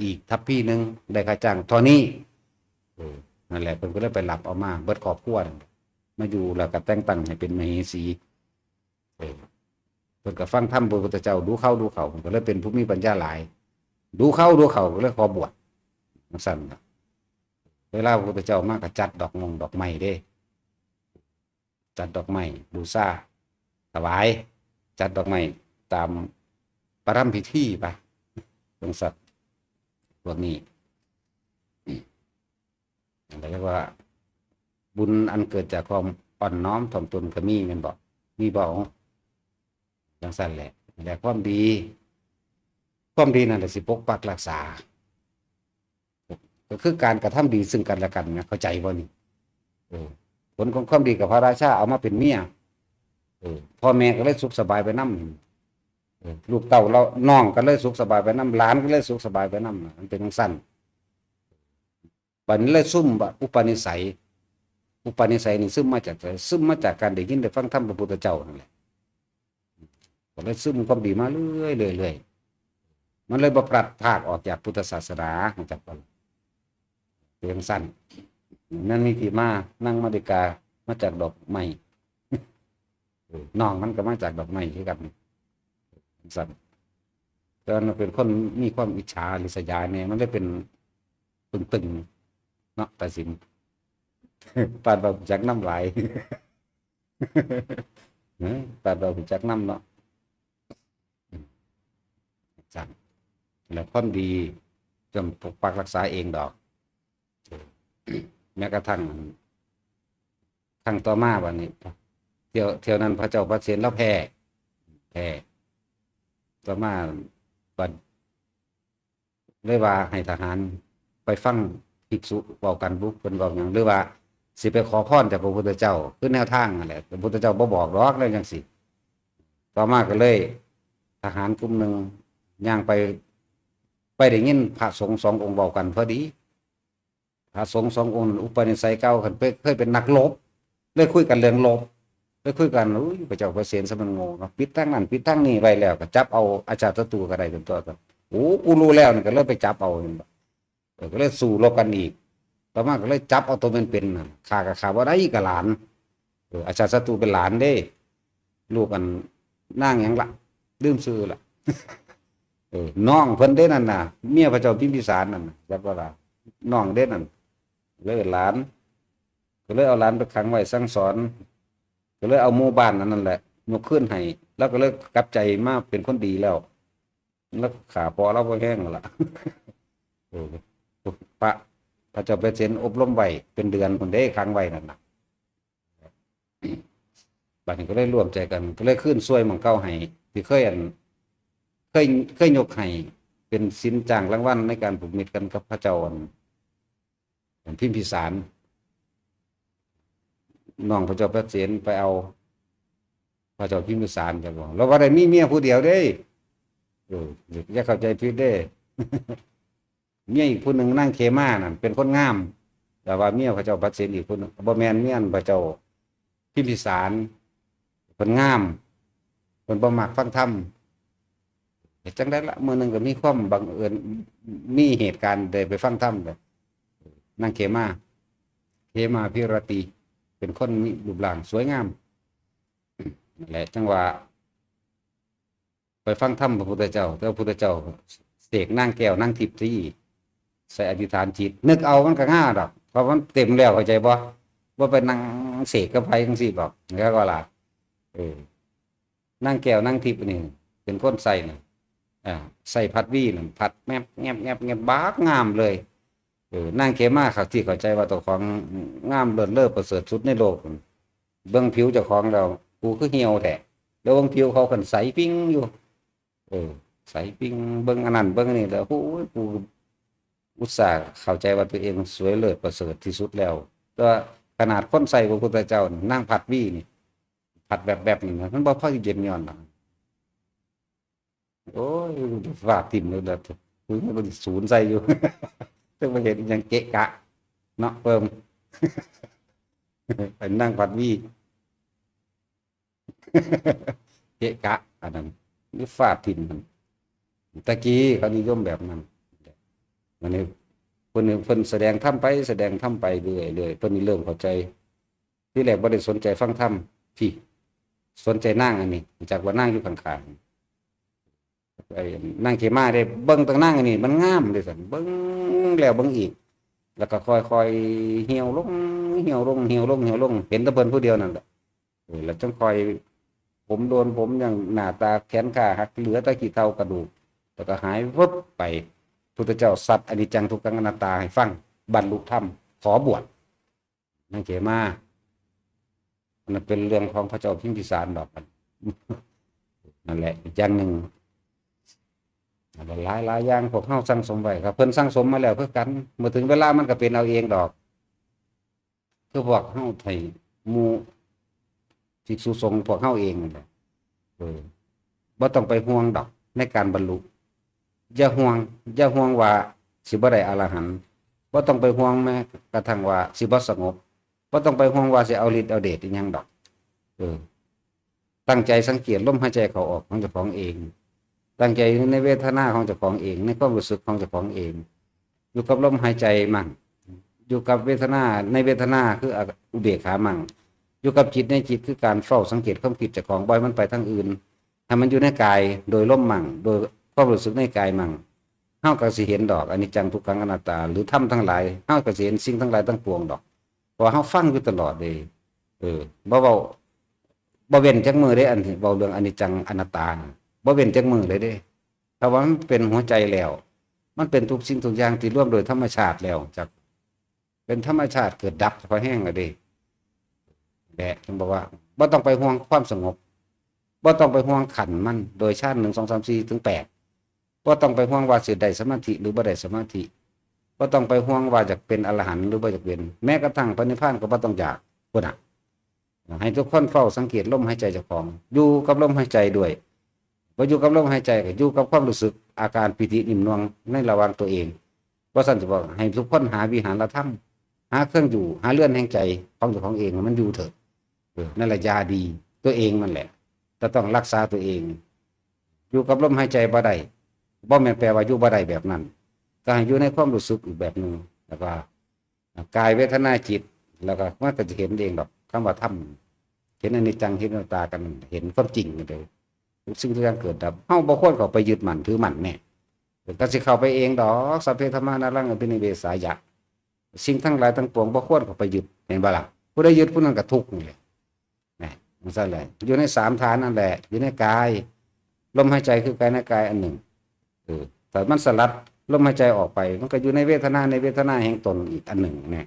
ອີກທັບພີໜຶ່ງ ໄດ້ຄ່າຈ້າງເທົ່ານີ້ ເອີ ນັ້ນແຫຼະ ເພິ່ນກໍເລີຍໄປລັບເອົາມາເບິດຄອບຄົວນັ້ນ ມາຢູ່ ແລ້ວກໍແຕ່ງຕັ້ງໃຫ້ເປັນມະເຫສີ ເອີ ເພິ່ນກໍຟັງທຳພະພຸດທະເຈົ້າ ດູເຂົ້າດູເຂົ້າ ເພິ່ນກໍເລີຍເປັນຜູ້ມີປັນຍາຫຼາຍ ດູເຂົ້າດູເຂົ້າ ກໍເລີຍຂໍບວດ ຈັ່ງຊັ້ນລະ ເວລາພະພຸດທະເຈົ້າມາກໍຈັດດອກມົງດອກໄມ້ເດ້ ຈັດດອກໄມ້ບູຊາ ຖວາຍ ຈັດດອກໄມ້ຕາມປະລຳພິທີໄປ ຈັ່ງຊັ້ນ ພວກນີ້ ອັນໃດເອີ້ນວ່າ ບຸນອັນເກີດຈາກຄວາມອ່ອນນ້ອມຖ່ອມຕົນກໍມີແມ່ນບໍ່? ມີບໍ່? ຈັ່ງຊັ້ນແຫຼະ ແລະ ຄວາມດີ ຄວາມດີນັ້ນແຫຼະຊິປົກປັກຮັກສາ ກໍຄືການກະທຳດີຊຶ່ງກັນແລະກັນນະ ເຂົ້າໃຈບໍ່ນີ້? ເອີ ຜົນຂອງຄວາມດີກັບພະລາຊາເອົາມາເປັນເມຍ ເອີ ພໍ່ແມ່ກໍເລີຍສຸກສະບາຍໄປນຳ ເອີ ລູກເຕົ້າລາວ ນ້ອງກໍເລີຍສຸກສະບາຍໄປນຳ ຫຼານກໍເລີຍສຸກສະບາຍໄປນຳ ມັນເປັນຈັ່ງຊັ້ນ. ບັດນີ້ເລີຍຊຶມວ່າອຸປະນິໄສ ອຸປະນິໄສນີ້ຊຶມມາຈາກໃສ? ຊຶມມາຈາກການໄດ້ຍິນໄດ້ຟັງທຳພະພຸດທະເຈົ້ານັ້ນແຫຼະ ກໍເລີຍຊຶມຄວາມດີມາເລື້ອຍໆ ເລື້ອຍໆ ມັນເລີຍບໍ່ພລັດພາກອອກຈາກພຸດທະສາສະໜາ ຮູ້ຈັກບໍ່? ເປັນຈັ່ງຊັ້ນ ນັ້ນມີທີ່ມາ ນາງມາລິກາມາຈາກດອກໄມ້ ເອີ ນ້ອງມັນກໍມາຈາກດອກໄມ້ຄືກັນ ຈັ່ງຊັ້ນ ແຕ່ວ່າເປັນຄົນມີຄວາມອິດສາລິດສະຢາແດ່ ມັນເລີຍເປັນຕຶງໆ ເນາະ ຕາສິນ ປານວ່າຮູ້ຈັກນຳຫຼາຍ ເອີ ປານວ່າຮູ້ຈັກນຳເນາະ ອືມ ຈັ່ງຊັ້ນ ແລ້ວຄວາມດີຈະປົກປັກຮັກສາເອງດອກ ແມ້ກະທັ່ງ ຄັ້ງຕໍ່ມາບັດນີ້ ທ່ຽວ ທ່ຽວນັ້ນພະເຈົ້າພະເສນລາວແພ້ ແພ້ ຕໍ່ມາບັດ ເລີຍວ່າໃຫ້ທະຫານໄປຟັງພິກສຸເວົ້າກັນບຸ ເພິ່ນເວົ້າຫຍັງ ຫຼືວ່າຊິໄປຂໍພອນຈາກພະພຸດທະເຈົ້າ ຄືແນວທາງນັ້ນແຫຼະ ພະພຸດທະເຈົ້າບໍ່ບອກດອກແນວຈັ່ງຊີ້. ຕໍ່ມາກໍເລີຍ ທະຫານກຸ່ມໜຶ່ງຍ່າງໄປ ໄປໄດ້ຍິນພະສົງສອງອົງເວົ້າກັນພໍດີ. ພະສົງສອງອົງນັ້ນ ອຸປະນິໄສເກົ່າ ຄັນເຄີຍ ເຄີຍເປັນນັກລົບ ເລີຍຄຸຍກັນເລື່ອງລົບ ເລີຍຄຸຍກັນ ອຸ້ຍ ພະເຈົ້າພະເສນສະມັນໂງ່ເນາະ ປິດທາງນັ້ນປິດທາງນີ້ໄວ້ແລ້ວ ກໍຈັບເອົາອາຊາດສັດຕູກໍໄດ້ເປັນຕົ້ນ. ໂອ້ ກູຮູ້ແລ້ວນີ້ ກໍເລີຍໄປຈັບເອົາ ເຫັນບໍ່? ເອີ ກໍເລີຍສູ້ລົບກັນອີກ ຕໍ່ມາກໍເລີຍຈັບເອົາໂຕເປັນໆ ນັ້ນ ຂ້າກໍຂ້າບໍ່ໄດ້ ກໍຫຼານ ເອີ ອາຊາດສັດຕູເປັນຫຼານເດ້ ລູກອັນນາງຫຍັງລະ ລືມຊື່ລະ ເອີ ນ້ອງເພິ່ນເດ້ນັ້ນນະ ເມຍພະເຈົ້າພິມພິສານນັ້ນນະ ຈັກວ່າລະ ນ້ອງເດ້ນັ້ນ ເລີຍເອີ້ນຫຼານ ກໍເລີຍເອົາຫຼານໄປຂັງໄວ້ສັ່ງສອນ ກໍເລີຍເອົາໝູ່ບ້ານອັນນັ້ນແຫຼະຍົກຄືນໃຫ້ ລາວກໍເລີຍກັບໃຈມາເປັນຄົນດີແລ້ວ ລາວຂ້າພໍ່ລາວບໍ່ແຮງແລ້ວລະ ເອີ ພະ ພະເຈົ້າໄປເຊັນອົບຮົມໄວ້ເປັນເດືອນພຸ້ນເດ້ ຂັງໄວ້ນັ້ນນະ. ບັດນີ້ກໍເລີຍລວມໃຈກັນ ກໍເລີຍຄືນສ່ວຍໝ່ອງເກົ່າໃຫ້ ທີ່ເຄີຍ ອັນ ເຄີຍ ເຄີຍຍົກໃຫ້ເປັນສິນຈ້າງລາງວັນໃນການຜູກມິດກັນກັບພະເຈົ້າ ອັນ ອັນພິມພິສານ ນ້ອງພະເຈົ້າພະເສນໄປເອົາພະເຈົ້າພິມພິສານ ຈັກວ່າ ລາວບໍ່ໄດ້ມີເມຍຜູ້ດຽວເດ້ ເອີ ຢ່າເຂົ້າໃຈຜິດເດ້. ເມຍອີກຜູ້ໜຶ່ງນາງເຂມານັ້ນເປັນຄົນງາມ ແຕ່ວ່າເມຍພະເຈົ້າພະເສນອີກຜູ້ໜຶ່ງ ບໍ່ແມ່ນ ເມຍພະເຈົ້າພິມພິສານ ເພິ່ນງາມ ເພິ່ນບໍ່ມັກຟັງທຳ. ເຮັດຈັ່ງໃດລະ ມື້ໜຶ່ງກໍມີຄວາມບັງເອີນ ມີເຫດການໄດ້ໄປຟັງທຳ ນາງເຂມາ ເຂມາພິລະຕີ ເປັນຄົນມີຮູບຮ່າງສວຍງາມ ນັ້ນແຫຼະ ຈັ່ງວ່າ ໄປຟັງທຳພະພຸດທະເຈົ້າ ແຕ່ພະພຸດທະເຈົ້າເສກນາງແກ້ວນາງທິບທີ່ໃສ່ອະທິຖານຈິດ ນຶກເອົາມັນກໍງາດອກ ເພາະມັນເຕັມແລ້ວ ເຂົ້າໃຈບໍ່? ບໍ່ໄປນັ່ງເສກກັບໃຜຈັ່ງຊີ້ດອກ ແລ້ວກໍລະ ເອີ ນາງແກ້ວນາງທິບນີ້ເປັນຄົນໃສ່ນະ ອ່າ ໃສ່ພັດວີນັ້ນ ພັດແມັບແງບໆໆ ບັກງາມເລີຍ. ເອີ ນາງເຂມາເຂົາ ທີ່ເຂົ້າໃຈວ່າເຈົ້າຂອງງາມເລີດເລີປະເສີດສຸດໃນໂລກ ເບິ່ງຜິວເຈົ້າຂອງແລ້ວ ກູຄືຫ່ຽວແທ້ ແລ້ວເບິ່ງຜິວເຂົາ ຄັນໃສປິງຢູ່. ເອີ ໃສປິງ ເບິ່ງອັນນັ້ນເບິ່ງອັນນີ້ແລ້ວ ໂອ້ຍ ກູອຸດສ່າເຂົ້າໃຈວ່າຕົວເອງສວຍເລີດປະເສີດທີ່ສຸດແລ້ວ ແຕ່ວ່າຂະໜາດຄົນໃສ່ພະພຸດທະເຈົ້າ ນາງພັດວີນີ້ ພັດແວບໆ ນີ້ນະ ມັນບໍ່ພໍຊິເຢັນຍ້ອນດອກ. ໂອ້ຍ ຟາດຖິ້ມໂລດ ກູຍັງສູນໃສ່ຢູ່ ຈັກວ່າເຮັດອີ່ຫຍັງເກະກະເນາະ ເບິ່ງ ໄປນັ່ງພັດວີ ເກະກະ ອັນນັ້ນ ນີ້ຟາດຖິ້ມຫັ້ນ. ແຕ່ກີ້ເຂົານິຍົມແບບນັ້ນ ບາດນີ້ເພິ່ນ ເພິ່ນສະແດງທຳໄປ ສະແດງທຳໄປເລື້ອຍໆ ເພິ່ນນີ້ເລີ່ມເຂົ້າໃຈ. ທີແລກບໍ່ໄດ້ສົນໃຈຟັງທຳ ພີ້ ສົນໃຈນາງອັນນີ້ ຮູ້ຈັກວ່ານາງຢູ່ຂ້າງໆ ໄອ້ນາງເຂມາເດ້ ເບິ່ງແຕ່ນາງອັນນີ້ມັນງາມເດ້ຊັ້ນ ເບິ່ງແລ້ວເບິ່ງອີກ ແລ້ວກໍຄ່ອຍໆຫ່ຽວລົງ ຫ່ຽວລົງ ຫ່ຽວລົງ ຫ່ຽວລົງ ເຫັນແຕ່ເພິ່ນຜູ້ດຽວນັ້ນແຫຼະ. ເອີ ແລ້ວຈັ່ງຄ່ອຍ ຜົມໂດນ ຜົມຫຍັງ ໜ້າຕາແຂນຂາຫັກ ເຫຼືອແຕ່ຂີ້ເຖົ້າກະດູກ ແລ້ວກໍຫາຍວຶບໄປ. ພຸດທະເຈົ້າສັດອະນິດຈັງ ທຸກຂັງ ອະນັດຕາໃຫ້ຟັງ ບັນລຸທຳ ຂໍບວດ ນາງເຂມາ. ອັນນັ້ນເປັນເລື່ອງຂອງພະເຈົ້າພິມພິສານດອກ ນັ້ນແຫຼະ. ອີກຢ່າງໜຶ່ງ ຫຼາຍໆຢ່າງພວກເຮົາສັ່ງສົມໄວ້ ກໍເພິ່ນສັ່ງສົມມາແລ້ວຄືກັນ ເມື່ອເຖິງເວລາມັນກໍເປັນເອົາເອງດອກ. ຄືພວກເຮົາໃຫ້ໝູ່ ພິກສຸສົງພວກເຮົາເອງນັ້ນແຫຼະ ເອີ ບໍ່ຕ້ອງໄປຫ່ວງດອກໃນການບັນລຸ. ຢ່າຫ່ວງ ຢ່າຫ່ວງວ່າຊິບໍ່ໄດ້ອະລະຫັນ ບໍ່ຕ້ອງໄປຫ່ວງແມ້ກະທັ່ງວ່າຊິບໍ່ສະຫງົບ ບໍ່ຕ້ອງໄປຫ່ວງວ່າຊິເອົາລິດເອົາເດດອີ່ຫຍັງດອກ. ເອີ ຕັ້ງໃຈສັງເກດລົມຫາຍໃຈເຂົ້າອອກຂອງເຈົ້າຂອງເອງ ຕັ້ງໃຈຢູ່ໃນເວທະນາຂອງເຈົ້າຂອງເອງ ໃນຄວາມຮູ້ສຶກຂອງເຈົ້າຂອງເອງ ຢູ່ກັບລົມຫາຍໃຈມັ່ງ ຢູ່ກັບເວທະນາ ໃນເວທະນາຄື ອະ ອຸເບກຂາມັ່ງ ຢູ່ກັບຈິດໃນຈິດ ຄືການເຝົ້າສັງເກດຄວາມຄິດເຈົ້າຂອງ ບໍ່ໃຫ້ມັນໄປທາງອື່ນ ໃຫ້ມັນຢູ່ໃນກາຍໂດຍລົມມັ່ງ ໂດຍຄວາມຮູ້ສຶກໃນກາຍມັ່ງ ເຮົາກໍຊິເຫັນດອກ ອະນິດຈັງ ທຸກຂັງ ອະນັດຕາ ຫຼືທຳທັງຫຼາຍ ເຮົາກໍຊິເຫັນສິ່ງທັງຫຼາຍທັງປວງດອກ ເພາະວ່າເຮົາຟັງຢູ່ຕະຫຼອດເດ້. ເອີ ບໍ່ເວົ້າ ບໍ່ເວັ້ນຈັກມື້ເດ້ ອັນທີ່ເວົ້າເລື່ອງອະນິດຈັງອະນັດຕານະ ບໍ່ເວັ້ນຈັກມື້ເລີຍເດ້. ຖ້າວ່າມັນເປັນຫົວໃຈແລ້ວ ມັນເປັນທຸກສິ່ງທຸກຢ່າງທີ່ລວມໂດຍທຳມະຊາດແລ້ວ ຈັກເປັນທຳມະຊາດເກີດດັບສະເພາະແຮງແລ້ວເດ້. ແລະ ເພິ່ນບອກວ່າ ບໍ່ຕ້ອງໄປຫ່ວງຄວາມສະຫງົບ ບໍ່ຕ້ອງໄປຫ່ວງຂັ້ນມັນ ໂດຍຊານ ໜຶ່ງ ສອງ ສາມ ສີ່ ເຖິງ ແປດ ບໍ່ຕ້ອງໄປຫ່ວງວ່າຊິໄດ້ສະມາທິ ຫຼື ບໍ່ໄດ້ສະມາທິ ບໍ່ຕ້ອງໄປຫ່ວງວ່າຢາກເປັນອະລະຫັນ ຫຼື ບໍ່ຢາກເປັນ ແມ້ກະທັ່ງພະນິບພານກໍບໍ່ຕ້ອງຢາກ ພຸ້ນນະ. ໃຫ້ທຸກຄົນເຝົ້າສັງເກດລົມຫາຍໃຈເຈົ້າຂອງ ຢູ່ກັບລົມຫາຍໃຈດ້ວຍ ບໍ່ຢູ່ກັບລົມຫາຍໃຈ ກໍຢູ່ກັບຄວາມຮູ້ສຶກ ອາການປີຕິນຸ່ມນວງໃນລະຫວ່າງຕົວເອງ. ບໍ່ຊັ້ນຊິບອກໃຫ້ທຸກຄົນຫາວິຫານລະທຳ ຫາເຄື່ອງຢູ່ ຫາເຮືອນແຫ່ງໃຈຂອງເຈົ້າຂອງເອງໃຫ້ມັນຢູ່ເທີ້ະ. ເອີ ນັ້ນລະຢາດີຕົວເອງນັ້ນແຫຼະ ຈະຕ້ອງລັກສາຕົວເອງ. ຢູ່ກັບລົມຫາຍໃຈບໍ່ໄດ້ ບໍ່ແມ່ນແປວ່າຢູ່ບໍ່ໄດ້ແບບນັ້ນ ກໍໃຫ້ຢູ່ໃນຄວາມຮູ້ສຶກອີກແບບໜຶ່ງ ແລ້ວກໍ ກາຍເວທະນາຈິດ ແລ້ວກໍມັນກໍຈະເຫັນເອງດອກ ຄຳວ່າທຳ ເຫັນອະນິດຈັງ ເຫັນອະນັດຕາກັນ ເຫັນຄວາມຈິງເລີຍ. ທຸກສິ່ງທຸກຢ່າງເກີດດັບ ເຮົາບໍ່ຄວນເຂົ້າໄປຍຶດໝັ້ນຖືໝັ້ນແນ່ ກໍຊິເຂົ້າໄປເອງດອກ. ສັບເພທຳມາ ອະນາລັງ ອະພິນິເວສາຍະ ສິ່ງທັງຫຼາຍທັງປວງບໍ່ຄວນເຂົ້າໄປຍຶດ ແມ່ນບໍ່ລະ? ຜູ້ໃດຍຶດຜູ້ນັ້ນກໍທຸກນີ້ແຫຼະ. ນະ ຈັ່ງຊັ້ນແຫຼະ ຢູ່ໃນສາມຖານນັ້ນແຫຼະ ຢູ່ໃນກາຍ ລົມຫາຍໃຈຄືກາຍໃນກາຍອັນໜຶ່ງ. ເອີ ຖ້າມັນສະຫຼັດ ລົມຫາຍໃຈອອກໄປ ມັນກໍຢູ່ໃນເວທະນາ ໃນເວທະນາແຫ່ງຕົນອີກອັນໜຶ່ງແນ່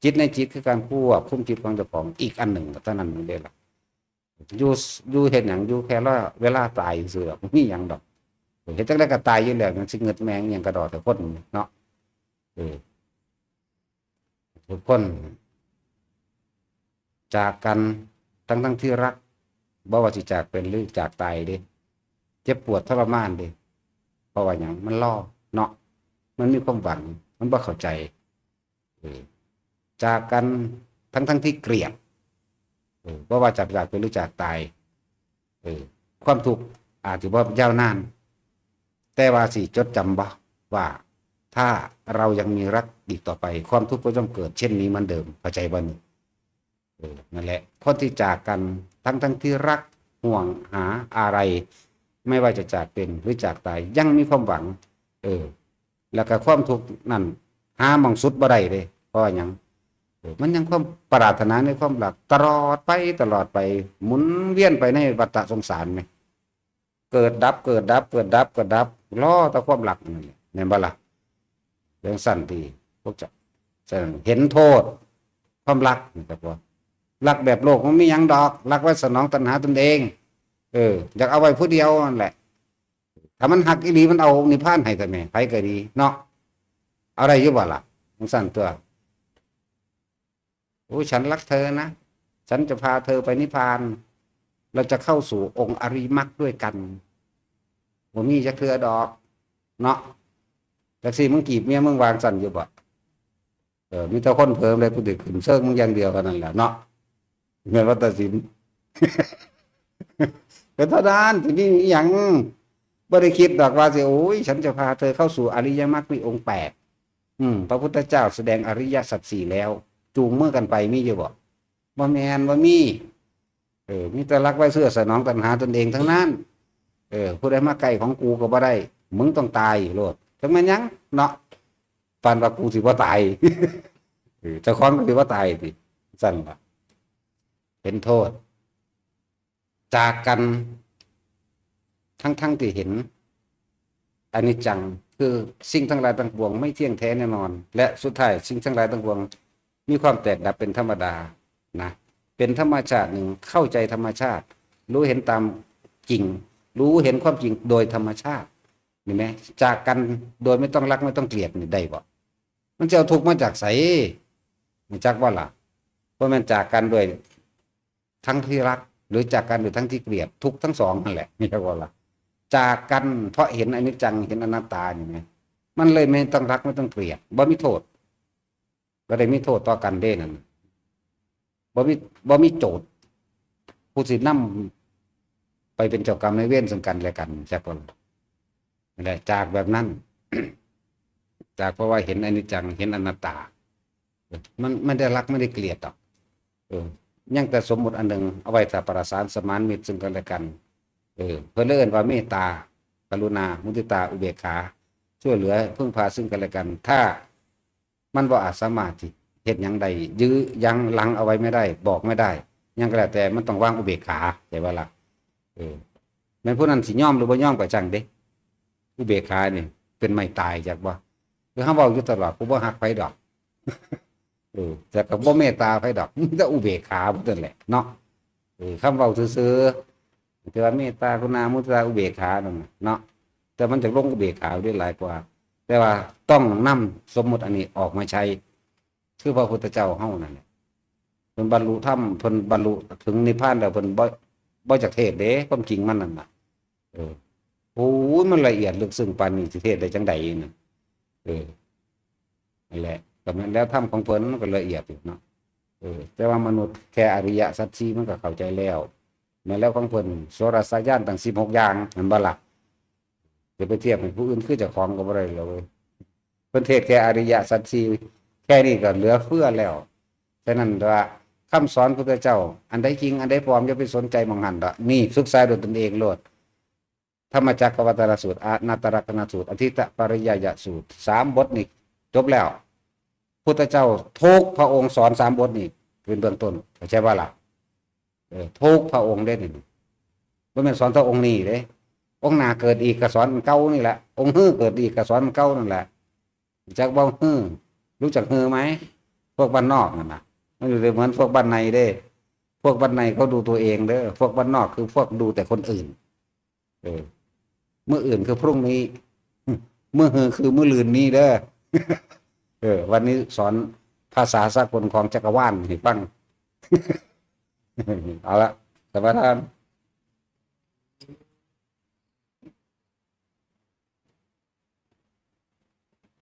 ຈິດໃນຈິດຄືການຄວບຄຸມຈິດຂອງເຈົ້າຂອງອີກອັນໜຶ່ງເທົ່ານັ້ນເດ້ລະ. ຢູ່ ຢູ່ເຮັດຫຍັງ? ຢູ່ແຄ່ລໍເວລາຕາຍຊື່ໆດອກ ບໍ່ມີຫຍັງດອກ. ເຮັດຈັ່ງໃດກໍຕາຍຢູ່ແລ້ວ ຍັງຊິງຶດແມ່ງຫຍັງກະດໍແຕ່ຄົນເນາະ. ເອີ ທຸກຄົນຈາກກັນທັງໆທີ່ຮັກ ບໍ່ວ່າຊິຈາກເປັນ ຫຼື ຈາກຕາຍເດ້ ເຈັບປວດທໍລະມານເດ້. ເພາະວ່າຫຍັງ? ມັນລໍເນາະ ມັນມີຄວາມຫວັງ ມັນບໍ່ເຂົ້າໃຈ. ເອີ ຈາກກັນທັງໆທີ່ເກລຽດ ເອີ ບໍ່ວ່າຈາກ ຈາກເປັນ ຫຼື ຈາກຕາຍ ເອີ ຄວາມທຸກອາດຈະບໍ່ຍາວນານ ແຕ່ວ່າຊິຈົດຈຳບໍ່ວ່າ ຖ້າເຮົາຍັງມີຮັກອີກຕໍ່ໄປ ຄວາມທຸກກໍຍ່ອມເກີດເຊັ່ນນີ້ເໝືອນເດີມ. ເຂົ້າໃຈບໍ່ນີ້? ເອີ ນັ້ນແຫຼະ ຄົນທີ່ຈາກກັນທັງໆທີ່ຮັກ ຫ່ວງຫາອາໄລ ໄມ່ວ່າຈະຈາກເປັນ ຫຼື ຈາກຕາຍ ຍັງມີຄວາມຫວັງ ເອີ ແລ້ວກໍຄວາມທຸກນັ້ນຫາໝ່ອງສຸດບໍ່ໄດ້ເດ້. ເພາະວ່າຫຍັງ? ມັນຍັງຄວາມປາດຖະໜາໃນຄວາມລັກຕະຫຼອດໄປ ຕະຫຼອດໄປ ໝູນວຽນໄປໃນວັດຕະສົງສານແມະ ເກີດດັບ ເກີດດັບ ເກີດດັບ ເກີດດັບ ລໍແຕ່ຄວາມລັກນັ້ນແຫຼະ ແມ່ນບໍ່ລະ? ຈັ່ງຊັ້ນຕິ ພວກເຈົ້າ ສະນັ້ນເຫັນໂທດຄວາມລັກນີ້ກໍພວກ ລັກແບບໂລກມັນມີຫຍັງດອກ ລັກໄວ້ສະໜອງຕັນຫາຕົນເອງ ເອີ ຢາກເອົາໄວ້ຜູ້ດຽວນັ້ນແຫຼະ ຖ້າມັນຮັກອີ່ຫຼີ ມັນເອົານິບພານໃຫ້ຊະແໝ່ ໃຜກໍດີເນາະ ເອົາໄດ້ຢູ່ບໍ່ລະ? ຈັ່ງຊັ້ນຕົວະ โอ้ ฉันรักเธอนะ ฉันจะพาเธอไปนิพพาน เราจะเข้าสู่องค์อริยมรรคด้วยกัน บ่มีจักเทื่อดอกเนาะ จักสิมึงจีบเมียมึงวางซั่นอยู่บ่? เออ มีแต่คนเผิมเลย กูสิขึ้นเชิงมึงอย่างเดียวเท่านั้นแหละเนาะ แม่นว่าตัดสิน ก็เท่านั้น สิมีอีหยัง บ่ได้คิดดอกว่าสิ โอ้ย ฉันจะพาเธอเข้าสู่อริยมรรคมีองค์แปด อืม พระพุทธเจ้าแสดงอริยสัจสี่แล้ว จูงมือกันไป มีอยู่บ่? บ่แม่น บ่มี เออ มีแต่รักไว้เพื่อสนองตัณหาตนเองทั้งนั้น เออ ผู้ใดมาใกล้ของกูก็บ่ได้ มึงต้องตายโลด จักแม่นหยังเนาะ ปานว่ากูสิบ่ตาย เออ เจ้าของก็สิบ่ตายติ ซั่นล่ะ เห็นโทษ จากกัน ทั้งๆ ที่เห็นอนิจจัง คือสิ่งทั้งหลายทั้งปวงไม่เที่ยงแท้แน่นอน และสุดท้ายสิ่งทั้งหลายทั้งปวงมีความแตกดับเป็นธรรมดานะ เป็นธรรมชาติหนึ่ง เข้าใจธรรมชาติ รู้เห็นตามจริง รู้เห็นความจริงโดยธรรมชาติ เห็นไหม จากกันโดยไม่ต้องรักไม่ต้องเกลียดนี่ได้บ่? มันจะเอาทุกข์มาจากไส รู้จักบ่ล่ะ? บ่แม่นจากกันด้วย ทั้งที่รัก หรือจากกันโดยทั้งที่เกลียด ทุกข์ทั้งสองนั่นแหละ มีจักบ่ล่ะ? จากกันเพราะเห็นอนิจจัง เห็นอนัตตานี่แหม มันเลยไม่ต้องรักไม่ต้องเกลียด บ่มีโทษ บ่ได้มีโทษต่อกันเด้นั่น บ่มี บ่มีโจทก์ผู้สินำไปเป็นเจ้ากรรมนายเวรซึ่งกันและกัน จักบ่ล่ะ? นั่นแหละ จากแบบนั้น จากเพราะว่าเห็นอนิจจัง เห็นอนัตตา เออ มันไม่ได้รักไม่ได้เกลียดดอก เออ ยังแต่สมมุติอันหนึ่ง เอาไว้ถ้าประสานสมานมิตรซึ่งกันและกัน เออ เพิ่นเลยเอิ้นว่าเมตตา กรุณา มุทิตา อุเบกขา ช่วยเหลือพึ่งพาซึ่งกันและกัน ถ้ามันบ่อาจสามารถสิเฮ็ดหยังได้ ยื้อยั้งลังเอาไว้ไม่ได้ บอกไม่ได้ หยังก็แล้วแต่ มันต้องวางอุเบกขา เข้าใจบ่ล่ะ? เออ แม่นผู้นั้นสิยอมหรือบ่ยอมก็ช่างเด้ อุเบกขานี่เป็นไม้ตาย จักบ่? คือเฮาเว้าอยู่ตลอด กูบ่ฮักไผดอก เออ แต่ก็บ่เมตตาไผดอก มีแต่อุเบกขาพุ้นนั่นแหละเนาะ เออ คำเว้าซื่อๆ แต่ว่าเมตตา กรุณา มุทิตา อุเบกขานั่นน่ะเนาะ แต่มันจะลงอุเบกขาได้หลายกว่า แต่ว่าต้องนำสมมุติอันนี้ออกมาใช้ คือพระพุทธเจ้าเฮานั่นแหละ เพิ่นบรรลุธรรม เพิ่นบรรลุถึงนิพพานแล้ว เพิ่นบ่ บ่จักเทศน์เด้ ความจริงมันนั่นน่ะ เออ โอ้ย มันละเอียดลึกซึ้งปานนี้ สิเทศน์ได้จั่งใดน่ะ เออ นั่นแหละ ก็แม่นแล้ว ธรรมของเพิ่นมันก็ละเอียดอยู่เนาะ เออ แต่ว่ามนุษย์แค่อริยสัจสี่มันก็เข้าใจแล้ว แม่นแล้วของเพิ่น โสรสญาณตั้งสิบหกอย่าง แม่นบ่ล่ะ? จะไปเทียบให้ผู้อื่นคือเจ้าของก็บ่ได้แล้วเว้ย เพิ่นเทศน์แค่อริยสัจสี่ แค่นี้ก็เหลือเฟือแล้ว ฉะนั้นว่าคำสอนพุทธเจ้า อันใดจริง อันใดปลอม อย่าไปสนใจหม่องหั้นดอก นี่ศึกษาด้วยตนเองโลด ธรรมจักรวัตนสูตร อนัตตลักษณสูตร อธิตตปริยายสูตร สามบทนี่จบแล้ว พุทธเจ้าทุกพระองค์สอนสามบทนี่เป็นเบื้องต้น เข้าใจบ่ล่ะ? เออ ทุกพระองค์เด้นี่ บ่แม่นสอนแต่องค์นี้เด้ องค์หน้าเกิดอีกก็สอนอันเก่านี่แหละ องค์ฮือเกิดอีกก็สอนอันเก่านั่นแหละ จักบ่ฮือ รู้จักฮือไหม? พวกบ้านนอกนั่นน่ะ มันอยู่เหมือนพวกบ้านในเด้ พวกบ้านในเขาดูตัวเองเด้อ พวกบ้านนอกคือพวกดูแต่คนอื่น เออ มื้ออื่นคือพรุ่งนี้ มื้อฮือคือมื้อลืนนี้เด้อ เออ วันนี้สอนภาษาสากลของจักรวาลให้ฟัง เอาละ ท่านประธาน